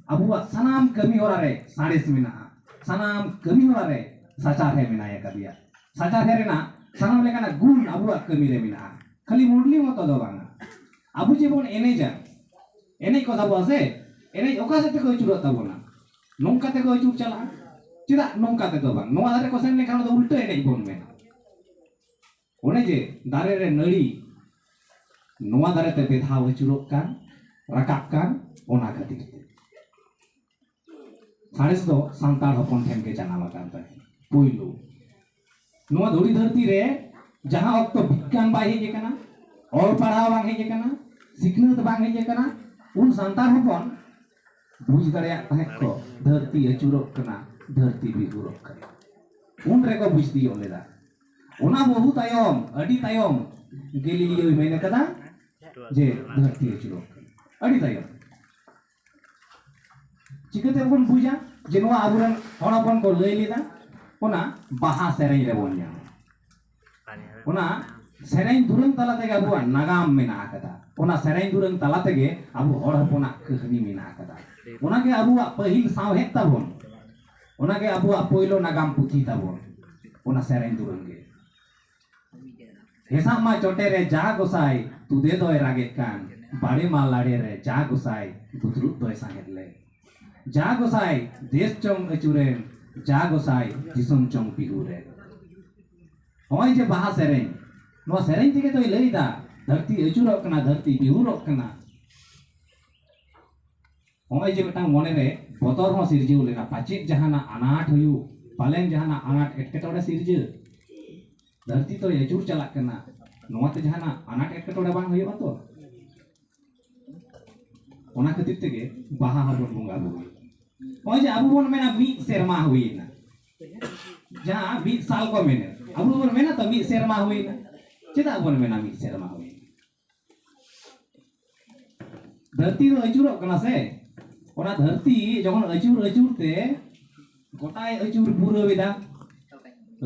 ᱟᱵᱚᱣᱟᱜ ᱥᱟᱱᱟᱢ ᱠᱟᱹᱢᱤ ᱦᱚᱨᱟ ᱨᱮ ᱥᱟᱬᱮᱥ ᱢᱮᱱᱟᱜᱼᱟ, ᱥᱟᱱᱟᱢ ᱠᱟᱹᱢᱤ ᱦᱚᱨᱟ ᱨᱮ ᱥᱟᱪᱟᱨᱦᱮ ᱢᱮᱱᱟᱭ ᱟᱠᱟᱫᱮᱭᱟ᱾ ᱥᱟᱪᱟᱨᱦᱮ ᱨᱮᱱᱟᱜ ᱥᱟᱱᱟᱢ ᱞᱮᱠᱟᱱᱟᱜ ᱜᱩᱱ ᱟᱵᱚᱣᱟᱜ ᱠᱟᱹᱢᱤ ᱨᱮ ᱢᱮᱱᱟᱜᱼᱟ᱾ ᱠᱷᱟᱹᱞᱤ ᱢᱩᱰᱞᱤ ᱢᱚᱛᱚ ᱫᱚ ᱵᱟᱝᱟ᱾ ᱟᱵᱚ ᱡᱮᱵᱚᱱ ᱮᱱᱮᱡᱟ, ᱮᱱᱮᱡ ᱠᱚ ᱥᱟᱵᱚᱜᱼᱟ ᱥᱮ, ᱮᱱᱮᱡ ᱚᱠᱟ ᱥᱮᱫ ᱛᱮᱠᱚ ᱟᱹᱪᱩᱨᱚᱜ ᱛᱟᱵᱚᱱᱟ? ᱱᱚᱝᱠᱟ ᱛᱮᱠᱚ ᱟᱹᱪᱩᱨ ᱪᱟᱞᱟᱜᱼᱟ᱾ ᱪᱮᱫᱟᱜ ᱱᱚᱝᱠᱟ ᱛᱮᱫᱚ ᱵᱟᱝ? ᱱᱚᱣᱟ ᱫᱷᱟᱨᱮ ᱠᱚ ᱥᱮᱱ ᱞᱮᱱᱠᱷᱟᱱ ᱚᱱᱟ ᱫᱚ ᱩᱞᱴᱟᱹ ᱮᱱᱮᱡ ᱵᱚᱱ ᱢᱮᱱᱟ᱾ ᱚᱱᱮ ᱡᱮ ᱫᱟᱨᱮ ᱨᱮ ᱱᱟᱹᱲᱤ ᱱᱚᱣᱟ ᱫᱟᱨᱮ ᱛᱮ ᱵᱮᱫᱷᱟᱣ ᱟᱹᱪᱩᱨᱚᱜ ᱠᱟᱱ, ᱨᱟᱠᱟᱵ ᱠᱟᱱ, ᱚᱱᱟ ᱠᱷᱟᱹᱛᱤᱨ ᱛᱮ᱾ ᱥᱟᱬᱮᱥ ᱫᱚ ᱥᱟᱱᱛᱟᱲ ᱦᱚᱯᱚᱱ ᱴᱷᱮᱱ ᱜᱮ ᱡᱟᱱᱟᱢ ᱟᱠᱟᱱ ᱛᱟᱦᱮᱸᱫ ᱯᱳᱭᱞᱳ᱾ ᱱᱚᱣᱟ ᱫᱷᱩᱲᱤ ᱫᱷᱟᱹᱨᱛᱤ ᱨᱮ ᱡᱟᱦᱟᱸ ᱚᱠᱛᱚ ᱵᱤᱜᱽᱜᱟᱱ ᱵᱟᱭ ᱦᱮᱡ ᱟᱠᱟᱱᱟ, ᱚᱞ ᱯᱟᱲᱦᱟᱣ ᱵᱟᱝ ᱦᱮᱡ ᱟᱠᱟᱱᱟ, ᱥᱤᱠᱷᱱᱟᱹᱛ ᱵᱟᱝ ᱦᱮᱡ ᱟᱠᱟᱱᱟ, ᱩᱱ ᱥᱟᱱᱛᱟᱲ ᱦᱚᱯᱚᱱ ᱵᱩᱡᱽ ᱫᱟᱲᱮᱭᱟᱜ ᱛᱟᱦᱮᱸᱫ ᱠᱚ, ᱫᱷᱟᱹᱨᱛᱤ ᱟᱹᱪᱩᱨᱚᱜ ᱠᱟᱱᱟ, ᱫᱷᱟᱹᱨᱛᱤ ᱵᱤᱦᱩᱨᱚᱜ ᱠᱟᱱᱟ᱾ ᱩᱱ ᱨᱮᱠᱚ ᱵᱩᱡᱽ ᱛᱤᱭᱳᱜ ᱞᱮᱫᱟ᱾ ᱚᱱᱟ ᱵᱚᱦᱩ ᱛᱟᱭᱚᱢ, ᱟᱹᱰᱤ ᱛᱟᱭᱚᱢ ᱜᱮᱞᱤᱞᱤᱭᱳᱭ ᱢᱮᱱ ᱟᱠᱟᱫᱟ ᱡᱮ ᱫᱷᱟᱹᱨᱛᱤ ᱟᱹᱪᱩᱨᱚᱜ ᱠᱟᱱᱟ᱾ ᱟᱹᱰᱤ ᱛᱟᱭᱚᱢ᱾ ᱪᱤᱠᱟᱹᱛᱮ ᱵᱚᱱ ᱵᱩᱡᱟ ᱡᱮ ᱱᱚᱣᱟ ᱟᱵᱚᱨᱮᱱ ᱦᱚᱲ ᱦᱚᱯᱚᱱ ᱠᱚ ᱞᱟᱹᱭ ᱞᱮᱫᱟ? ᱚᱱᱟ ᱵᱟᱦᱟ ᱥᱮᱨᱮᱧ ᱨᱮᱵᱚᱱ ᱧᱟᱢᱟ᱾ ᱚᱱᱟ ᱥᱮᱨᱮᱧ ᱫᱩᱨᱟᱹᱝ ᱛᱟᱞᱟ ᱛᱮᱜᱮ ᱟᱵᱚᱣᱟᱜ ᱱᱟᱜᱟᱢ ᱢᱮᱱᱟᱜ ᱟᱠᱟᱫᱟ᱾ ᱚᱱᱟ ᱥᱮᱨᱮᱧ ᱫᱩᱨᱟᱹᱝ ᱛᱟᱞᱟ ᱛᱮᱜᱮ ᱟᱵᱚ ᱦᱚᱲ ᱦᱚᱯᱚᱱᱟᱜ ᱠᱟᱹᱦᱱᱤ ᱢᱮᱱᱟᱜ ᱟᱠᱟᱫᱟ᱾ ᱚᱱᱟᱜᱮ ᱟᱵᱚᱣᱟᱜ ᱯᱟᱹᱦᱤᱞ ᱥᱟᱶᱦᱮᱫ ᱛᱟᱵᱚᱱ᱾ ᱚᱱᱟᱜᱮ ᱟᱵᱚᱣᱟᱜ ᱯᱳᱭᱞᱳ ᱱᱟᱜᱟᱢ ᱯᱩᱛᱷᱤ ᱛᱟᱵᱚᱱ᱾ ᱚᱱᱟ ᱥᱮᱨᱮᱧ ᱫᱩᱨᱟᱹᱝ ᱜᱮ᱾ ᱦᱮᱸᱥᱟᱜ ᱢᱟ ᱪᱚᱴᱮ ᱨᱮ ᱡᱟ ᱜᱚᱸᱥᱟᱭ ᱛᱩᱫᱮ ᱫᱚᱭ ᱨᱟᱜᱮᱫ ᱠᱟᱱ, ᱵᱟᱲᱮ ᱢᱟ ᱞᱟᱲᱮ ᱨᱮ ᱡᱟ ᱜᱚᱸᱥᱟᱭ ᱵᱩᱛᱨᱩᱫ ᱫᱚᱭ ᱥᱟᱸᱦᱮᱫ ᱞᱮ᱾ ᱡᱟ ᱜᱚᱸᱥᱟᱭ ᱫᱮᱥ ᱪᱚᱝ ᱟᱹᱪᱩᱨᱮᱱ, ᱡᱟ ᱜᱚᱸᱥᱟᱭ ᱫᱤᱥᱚᱢ ᱪᱚᱝ ᱵᱤᱦᱩᱨᱮᱱ᱾ ᱱᱚᱜᱼᱚᱭ ᱡᱮ ᱵᱟᱦᱟ ᱥᱮᱨᱮᱧ, ᱱᱚᱣᱟ ᱥᱮᱨᱮᱧ ᱛᱮᱜᱮ ᱫᱚᱭ ᱞᱟᱹᱭᱫᱟ, ᱫᱷᱟᱹᱨᱛᱤ ᱟᱹᱪᱩᱨᱚᱜ ᱠᱟᱱᱟ, ᱫᱷᱟᱹᱨᱛᱤ ᱵᱤᱦᱩᱨᱚᱜ ᱠᱟᱱᱟ᱾ ᱱᱚᱜᱼᱚᱭ ᱡᱮ ᱢᱤᱫᱴᱟᱝ ᱢᱚᱱᱮᱨᱮ ᱵᱚᱛᱚᱨ ᱦᱚᱸ ᱥᱤᱨᱡᱟᱹᱣ ᱞᱮᱱᱟ, ᱯᱟᱪᱮᱫ ᱡᱟᱦᱟᱱᱟᱜ ᱟᱱᱟᱴ ᱦᱩᱭᱩᱜ, ᱯᱟᱞᱮᱱ ᱡᱟᱦᱟᱱᱟᱜ ᱟᱱᱟᱴ ᱮᱴᱠᱮᱴᱚᱬᱮ ᱥᱤᱨᱡᱟᱹ, ᱫᱷᱟᱹᱨᱛᱤ ᱛᱚᱭ ᱟᱹᱪᱩᱨ ᱪᱟᱞᱟᱜ ᱠᱟᱱᱟ, ᱱᱚᱣᱟᱛᱮ ᱡᱟᱦᱟᱱᱟᱜ ᱟᱱᱟᱴ ᱮᱴᱠᱮᱴᱚᱬᱮ ᱵᱟᱝ ᱦᱩᱭᱩᱜᱼᱟ ᱛᱚ? ᱚᱱᱟ ᱠᱷᱟᱹᱛᱤᱨ ᱛᱮᱜᱮ ᱵᱟᱦᱟ ᱦᱚᱸᱵᱚᱱ ᱵᱚᱸᱜᱟ ᱵᱩᱨᱩᱭᱟ᱾ ᱱᱚᱜᱼᱚᱭ ᱡᱮ ᱟᱵᱚ ᱵᱚᱱ ᱢᱮᱱᱟ ᱢᱤᱫ ᱥᱮᱨᱢᱟ ᱦᱩᱭᱮᱱᱟ, ᱡᱟᱦᱟᱸ ᱢᱤᱫ ᱥᱟᱞ ᱠᱚ ᱢᱮᱱᱟ, ᱟᱵᱚ ᱵᱚᱱ ᱢᱮᱱᱟ ᱛᱚ ᱢᱤᱫ ᱥᱮᱨᱢᱟ ᱦᱩᱭᱮᱱᱟ᱾ ᱪᱮᱫᱟᱜ ᱵᱚᱱ ᱢᱮᱱᱟ ᱢᱤᱫ ᱥᱮᱨᱢᱟ ᱦᱩᱭᱮᱱᱟ? ᱫᱷᱟᱹᱨᱛᱤ ᱫᱚ ᱟᱹᱪᱩᱨᱚᱜ ᱠᱟᱱᱟ ᱥᱮ, ᱚᱱᱟ ᱫᱷᱟᱹᱨᱛᱤ ᱡᱚᱠᱷᱚᱱ ᱟᱹᱪᱩᱨ ᱟᱹᱪᱩᱨ ᱛᱮ ᱜᱚᱴᱟᱭ ᱟᱹᱪᱩᱨ ᱯᱩᱨᱟᱹᱣ ᱮᱫᱟ,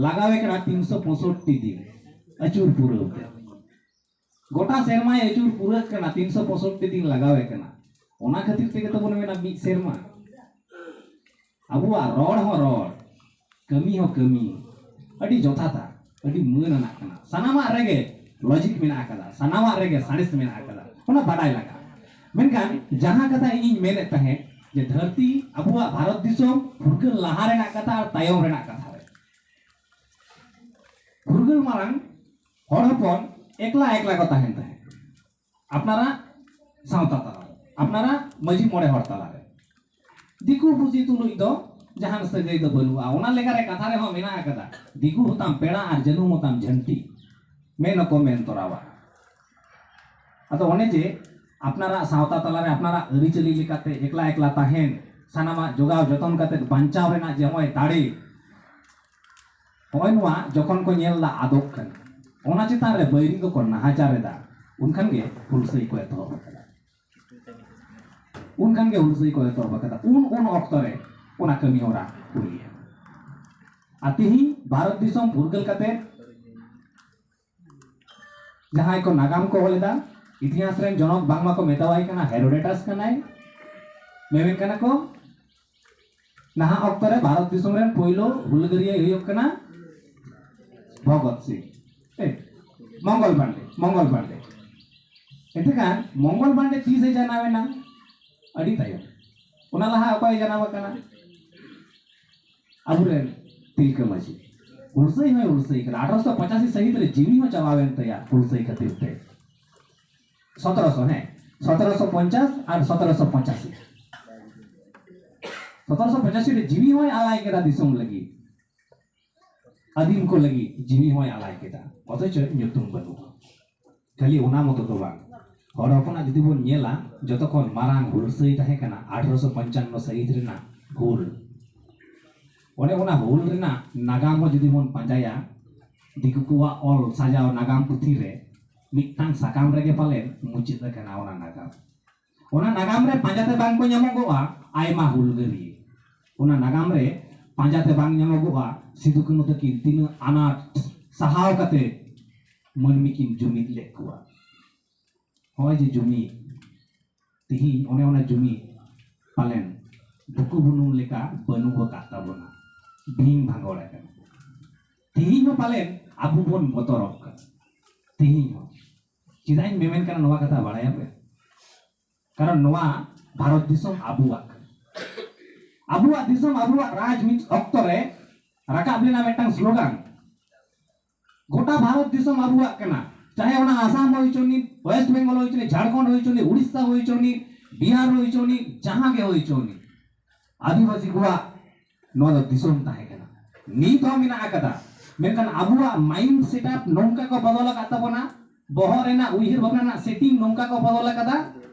ᱞᱟᱜᱟᱣᱮ ᱠᱟᱱᱟ ᱛᱤᱱᱥᱚ ᱯᱚᱸᱭᱥᱚᱴᱴᱤ ᱫᱤᱱ ᱟᱹᱪᱩᱨ ᱯᱩᱨᱟᱹᱣ ᱛᱮ᱾ ᱜᱚᱴᱟ ᱥᱮᱨᱢᱟᱭ ᱟᱹᱪᱩᱨ ᱯᱩᱨᱟᱹᱜ ᱠᱟᱱᱟ, ᱛᱤᱱᱥᱚ ᱯᱚᱸᱭᱥᱚᱴᱴᱤ ᱫᱤᱱ ᱞᱟᱜᱟᱣᱮ ᱠᱟᱱᱟ᱾ ᱚᱱᱟ ᱠᱷᱟᱹᱛᱤᱨ ᱛᱮᱜᱮ ᱛᱚᱵᱚᱱ ᱢᱮᱱᱟ ᱢᱤᱫ ᱥᱮᱨᱢᱟ᱾ ᱟᱵᱚᱣᱟᱜ ᱨᱚᱲ ᱦᱚᱸ ᱨᱚᱲ, ᱠᱟᱹᱢᱤ ᱦᱚᱸ ᱠᱟᱹᱢᱤ, ᱟᱹᱰᱤ ᱡᱚᱛᱷᱟᱛᱟ, ᱟᱹᱰᱤ ᱢᱟᱹᱱ ᱟᱱᱟᱜ ᱠᱟᱱᱟ᱾ ᱥᱟᱱᱟᱢᱟᱜ ᱨᱮᱜᱮ ᱞᱚᱡᱤᱠ ᱢᱮᱱᱟᱜ ᱟᱠᱟᱫᱟ, ᱥᱟᱱᱟᱢᱟᱜ ᱨᱮᱜᱮ ᱥᱟᱬᱮᱥ ᱢᱮᱱᱟᱜ ᱟᱠᱟᱫᱟ, ᱚᱱᱟ ᱵᱟᱰᱟᱭ ᱞᱟᱜᱟᱜᱼᱟ᱾ ᱢᱮᱱᱠᱷᱟᱱ ᱡᱟᱦᱟᱸ ᱠᱟᱛᱷᱟ ᱤᱧᱤᱧ ᱢᱮᱱᱮᱫ ᱛᱟᱦᱮᱸᱫ ᱡᱮ ᱫᱷᱟᱹᱨᱛᱤ ᱟᱵᱚᱣᱟᱜ ᱵᱷᱟᱨᱚᱛ ᱫᱤᱥᱚᱢ ᱯᱷᱩᱨᱜᱟᱹᱞ ᱞᱟᱦᱟ ᱨᱮᱱᱟᱜ ᱠᱟᱛᱷᱟ ᱟᱨ ᱛᱟᱭᱚᱢ ᱨᱮᱱᱟᱜ ᱠᱟᱛᱷᱟ ᱨᱮ, ᱯᱷᱩᱨᱜᱟᱹᱞ ᱢᱟᱲᱟᱝ ᱦᱚᱲ ᱦᱚᱯᱚᱱ ᱮᱠᱞᱟ ᱮᱠᱞᱟ ᱠᱚ ᱛᱟᱦᱮᱱ ᱛᱟᱦᱮᱸᱫ, ᱟᱯᱱᱟᱨᱟᱜ ᱥᱟᱶᱛᱟ ᱛᱟᱞᱟᱨᱮ, ᱟᱯᱱᱟᱨᱟᱜ ᱢᱟᱹᱡᱷᱤ ᱢᱚᱬᱮ ᱦᱚᱲ ᱛᱟᱞᱟᱨᱮ᱾ ᱫᱤᱠᱩ ᱯᱩᱥᱤ ᱛᱩᱞᱩᱡ ᱫᱚ ᱡᱟᱦᱟᱱ ᱥᱟᱹᱜᱟᱹᱭ ᱫᱚ ᱵᱟᱹᱱᱩᱜᱼᱟ᱾ ᱚᱱᱟ ᱞᱮᱠᱟᱨᱮ ᱠᱟᱛᱷᱟ ᱨᱮᱦᱚᱸ ᱢᱮᱱᱟᱜ ᱟᱠᱟᱫᱟ, "ᱫᱤᱠᱩ ᱦᱚᱸᱛᱟᱢ ᱯᱮᱲᱟ ᱟᱨ ᱡᱟᱹᱱᱩᱢ ᱦᱚᱸᱛᱟᱢ ᱡᱷᱟᱹᱱᱴᱤ", ᱢᱮᱱ ᱦᱚᱸᱠᱚ ᱢᱮᱱ ᱛᱚᱨᱟᱣᱟ᱾ ᱟᱫᱚ ᱚᱱᱮ ᱡᱮ ᱟᱯᱱᱟᱨᱟᱜ ᱥᱟᱶᱛᱟ ᱛᱟᱞᱟᱨᱮ ᱟᱯᱱᱟᱨᱟᱜ ᱟᱹᱨᱤᱪᱟᱹᱞᱤ ᱞᱮᱠᱟᱛᱮ ᱮᱠᱞᱟ ᱮᱠᱞᱟ ᱛᱟᱦᱮᱱ, ᱥᱟᱱᱟᱢᱟᱜ ᱡᱚᱜᱟᱣ ᱡᱚᱛᱚᱱ ᱠᱟᱛᱮ ᱵᱟᱧᱪᱟᱣ ᱨᱮᱱᱟᱜ ᱡᱮ ᱱᱚᱜᱼᱚᱭ ᱫᱟᱲᱮ, ᱱᱚᱜᱼᱚᱭ ᱱᱚᱣᱟ ᱡᱚᱠᱷᱚᱱ ᱠᱚ ᱧᱮᱞ ᱮᱫᱟ ᱟᱫᱚᱜ ᱠᱟᱱᱟ, ᱚᱱᱟ ᱪᱮᱛᱟᱱ ᱨᱮ ᱵᱟᱹᱭᱨᱤ ᱠᱚᱠᱚ ᱱᱟᱦᱟᱪᱟᱨ ᱮᱫᱟ, ᱩᱱᱠᱷᱟᱱ ᱜᱮ ᱦᱩᱞᱥᱟᱹᱭ ᱠᱚ ᱮᱛᱚᱦᱚᱵ ᱟᱠᱟᱫᱟ᱾ ᱩᱱᱠᱷᱟᱱ ᱜᱮ ᱦᱩᱞᱥᱟᱹᱭ ᱠᱚ ᱮᱛᱚᱦᱚᱵ ᱟᱠᱟᱫᱟ᱾ ᱩᱱ ᱩᱱ ᱚᱠᱛᱚ ᱨᱮ ᱚᱱᱟ ᱠᱟᱹᱢᱤ ᱦᱚᱨᱟ ᱦᱩᱭ ᱮᱱᱟ᱾ ᱟᱨ ᱛᱮᱦᱮᱧ ᱵᱷᱟᱨᱚᱛ ᱫᱤᱥᱚᱢ ᱯᱷᱩᱨᱜᱟᱹᱞ ᱠᱟᱛᱮ ᱡᱟᱦᱟᱸᱭ ᱠᱚ ᱱᱟᱜᱟᱢ ᱠᱚ ᱚᱞ ᱮᱫᱟ, ᱤᱛᱤᱦᱟᱥ ᱨᱮᱱ ᱡᱚᱱᱚᱠ ᱵᱟᱝᱢᱟ ᱠᱚ ᱢᱮᱛᱟᱣᱟᱭ ᱠᱟᱱᱟ ᱦᱮᱨᱳᱰᱮᱴᱟᱥ ᱠᱟᱱᱟᱭ, ᱢᱮᱢᱮᱱ ᱠᱟᱱᱟ ᱠᱚ ᱱᱟᱦᱟᱜ ᱚᱠᱛᱚ ᱨᱮ ᱵᱷᱟᱨᱚᱛ ᱫᱤᱥᱚᱢ ᱨᱮᱱ ᱯᱳᱭᱞᱳ ᱦᱩᱞᱜᱟᱹᱨᱤᱭᱟᱹ ᱦᱩᱭᱩᱜ ᱠᱟᱱᱟ ᱵᱷᱚᱜᱚᱛ ᱥᱤᱝ, ᱮ, ᱢᱚᱝᱜᱚᱞ ᱯᱟᱱᱰᱮ, ᱢᱚᱝᱜᱚᱞ ᱯᱟᱱᱰᱮ᱾ ᱮᱱᱛᱮᱠᱷᱟᱱ ᱢᱚᱝᱜᱚᱞ ᱯᱟᱱᱰᱮ ᱛᱤᱥᱮ ᱡᱟᱱᱟᱢ ᱮᱱᱟ? ᱟᱹᱰᱤ ᱛᱟᱭᱚᱢ᱾ ᱚᱱᱟ ᱞᱟᱦᱟ ᱚᱠᱚᱭ ᱡᱟᱱᱟᱢ ᱟᱠᱟᱱᱟ? ᱟᱵᱚᱨᱮᱱ ᱛᱤᱞᱠᱟᱹ ᱢᱟᱹᱡᱷᱤ᱾ ᱦᱩᱞᱥᱟᱹᱭ ᱦᱚᱸᱭ ᱦᱩᱞᱥᱟᱹᱭ ᱠᱟᱱᱟ, ᱟᱴᱷᱨᱚᱥᱚ ᱯᱚᱸᱪᱟᱥᱤ ᱥᱟᱹᱦᱤᱛ ᱨᱮ ᱡᱤᱣᱤ ᱦᱚᱸ ᱪᱟᱞᱟᱣᱮᱱ ᱛᱟᱭᱟ ᱦᱩᱞᱥᱟᱹᱭ ᱠᱷᱟᱹᱛᱤᱨ ᱛᱮ᱾ ᱥᱚᱛᱨᱚᱥᱚ, ᱦᱮᱸ, ᱥᱚᱛᱨᱚᱥᱚ ᱯᱚᱧᱪᱟᱥ ᱟᱨ ᱥᱚᱛᱨᱚᱥᱚ ᱯᱚᱸᱪᱟᱥᱤ, ᱥᱚᱛᱨᱚᱥᱚ ᱯᱚᱸᱪᱟᱥᱤ ᱨᱮ ᱡᱤᱣᱤ ᱦᱚᱸᱭ ᱟᱞᱟᱭ ᱠᱮᱫᱟ ᱫᱤᱥᱚᱢ ᱞᱟᱹᱜᱤᱫ᱾ ᱟᱹᱫᱤᱢ ᱠᱚ ᱞᱟᱹᱜᱤᱫ ᱡᱤᱣᱤ ᱦᱚᱸᱭ ᱟᱞᱟᱭ ᱠᱮᱫᱟ, ᱚᱛᱷᱚᱪᱚ ᱧᱩᱛᱩᱢ ᱵᱟᱹᱱᱩᱜᱼᱟ᱾ ᱠᱷᱟᱹᱞᱤ ᱚᱱᱟ ᱢᱚᱛᱚ ᱫᱚ ᱵᱟᱝ, ᱦᱚᱲ ᱦᱚᱯᱚᱱᱟᱜ ᱡᱩᱫᱤ ᱵᱚᱱ ᱧᱮᱞᱟ, ᱡᱚᱛᱚ ᱠᱷᱚᱱ ᱢᱟᱨᱟᱝ ᱦᱩᱞᱥᱟᱹᱭ ᱛᱟᱦᱮᱸ ᱠᱟᱱᱟ ᱟᱴᱷᱨᱚᱥᱚ ᱯᱚᱧᱪᱟᱱᱱᱚ ᱥᱟᱹᱦᱤᱛ ᱨᱮᱱᱟᱜ ᱦᱩᱞ᱾ ᱚᱱᱮ ᱚᱱᱟ ᱦᱩᱞ ᱨᱮᱱᱟᱜ ᱱᱟᱜᱟᱢ ᱦᱚᱸ ᱡᱩᱫᱤ ᱵᱚᱱ ᱯᱟᱸᱡᱟᱭᱟ, ᱫᱤᱠᱩ ᱠᱚᱣᱟᱜ ᱚᱞ ᱥᱟᱡᱟᱣ ᱱᱟᱜᱟᱢ ᱯᱩᱛᱷᱤ ᱨᱮ ᱢᱤᱫᱴᱟᱝ ᱥᱟᱠᱟᱢ ᱨᱮᱜᱮ ᱯᱟᱞᱮᱱ ᱢᱩᱪᱟᱹᱫ ᱟᱠᱟᱱᱟ ᱚᱱᱟ ᱱᱟᱜᱟᱢ᱾ ᱚᱱᱟ ᱱᱟᱜᱟᱢ ᱨᱮ ᱯᱟᱸᱡᱟᱛᱮ ᱵᱟᱝ ᱠᱚ ᱧᱟᱢᱚᱜᱚᱜᱼᱟ ᱟᱭᱢᱟ ᱦᱩᱞᱜᱟᱹᱨᱤᱭᱟᱹ᱾ ᱚᱱᱟ ᱱᱟᱜᱟᱢ ᱨᱮ ᱯᱟᱸᱡᱟᱛᱮ ᱵᱟᱝ ᱧᱟᱢᱚᱜᱚᱜᱼᱟ ᱥᱤᱫᱩ ᱠᱟᱹᱱᱦᱩ ᱛᱟᱹᱠᱤᱱ ᱛᱤᱱᱟᱹᱜ ᱟᱱᱟᱴ ᱥᱟᱦᱟᱣ ᱠᱟᱛᱮ ᱢᱟᱹᱱᱢᱤ ᱠᱤᱱ ᱡᱩᱢᱤᱫ ᱞᱮᱫ ᱠᱚᱣᱟ᱾ ᱱᱚᱜᱼᱚᱭ ᱡᱮ ᱡᱩᱢᱤᱫ, ᱛᱤᱦᱤᱧ ᱚᱱᱮ ᱚᱱᱟ ᱡᱩᱢᱤᱫ ᱯᱟᱞᱮᱱ ᱵᱩᱠᱩ ᱵᱩᱱᱩᱢ ᱞᱮᱠᱟ ᱵᱟᱹᱱᱩᱜ ᱟᱠᱟᱫ ᱛᱟᱵᱚᱱᱟ, ᱵᱷᱤᱝ ᱵᱷᱟᱸᱜᱚᱲ ᱟᱠᱟᱱᱟ᱾ ᱛᱤᱦᱤᱧ ᱦᱚᱸ ᱯᱟᱞᱮᱱ ᱟᱵᱚ ᱵᱚᱱ ᱵᱚᱛᱚᱨᱚᱜ ᱠᱟᱱᱟ᱾ ᱛᱤᱦᱤᱧ ᱦᱚᱸ ᱪᱮᱫᱟᱜ ᱤᱧ ᱢᱮᱢᱮᱱ ᱠᱟᱱᱟ ᱱᱚᱣᱟ ᱠᱟᱛᱷᱟ ᱵᱟᱲᱟᱭᱟᱯᱮ? ᱠᱟᱨᱚᱱ ᱱᱚᱣᱟ ᱵᱷᱟᱨᱚᱛ ᱫᱤᱥᱚᱢ ᱟᱵᱚᱣᱟᱜ ᱠᱟᱱᱟ᱾ ᱟᱵᱚᱣᱟᱜ ᱫᱤᱥᱚᱢ, ᱟᱵᱚᱣᱟᱜ ᱨᱟᱡᱽ ᱢᱤᱫ ᱚᱠᱛᱚ ᱨᱮ ᱨᱟᱠᱟᱵ ᱞᱮᱱᱟ ᱢᱤᱫᱴᱟᱝ ᱥᱞᱳᱜᱟᱱ, "ᱜᱚᱴᱟ ᱵᱷᱟᱨᱚᱛ ᱫᱤᱥᱚᱢ ᱟᱵᱚᱣᱟᱜ ᱠᱟᱱᱟ", ᱪᱟᱦᱮ ᱚᱱᱟ ᱟᱥᱟᱢ ᱦᱩᱭ ᱦᱚᱪᱚᱱᱤᱡ, ᱳᱭᱮᱥᱴ ᱵᱮᱝᱜᱚᱞ ᱦᱩᱭ ᱦᱚᱪᱚᱱᱤᱡ, ᱡᱷᱟᱲᱠᱷᱚᱸᱰ ᱦᱩᱭ ᱦᱚᱪᱚᱱᱤᱡ, ᱩᱲᱤᱥᱥᱟ ᱦᱩᱭ ᱦᱚᱪᱚᱱᱤᱡ, ᱵᱤᱦᱟᱨ ᱦᱩᱭ ᱦᱚᱪᱚᱱᱤᱡ, ᱡᱟᱦᱟᱸ ᱜᱮ ᱦᱩᱭ ᱦᱚᱪᱚᱱᱤᱡ, ᱟᱹᱫᱤᱵᱟᱹᱥᱤ ᱠᱚᱣᱟᱜ ᱱᱚᱣᱟ ᱫᱚ ᱫᱤᱥᱚᱢ ᱛᱟᱦᱮᱸ ᱠᱟᱱᱟ, ᱱᱤᱛ ᱦᱚᱸ ᱢᱮᱱᱟᱜ ᱟᱠᱟᱫᱟ᱾ ᱢᱮᱱᱠᱷᱟᱱ ᱟᱵᱚᱣᱟᱜ ᱢᱟᱭᱤᱱᱰ ᱥᱮᱴᱟᱯ ᱱᱚᱝᱠᱟ ᱠᱚ ᱵᱚᱫᱚᱞ ᱟᱠᱟᱫ ᱛᱟᱵᱚᱱᱟ, ᱵᱚᱦᱚᱜ ᱨᱮᱱᱟᱜ ᱩᱭᱦᱟᱹᱨ ᱵᱷᱟᱵᱽᱱᱟ ᱨᱮᱱᱟᱜ ᱥᱮᱴᱤᱝ ᱱᱚᱝᱠᱟ ᱠᱚ ᱵᱚᱫᱚᱞ ᱟᱠᱟᱫᱟ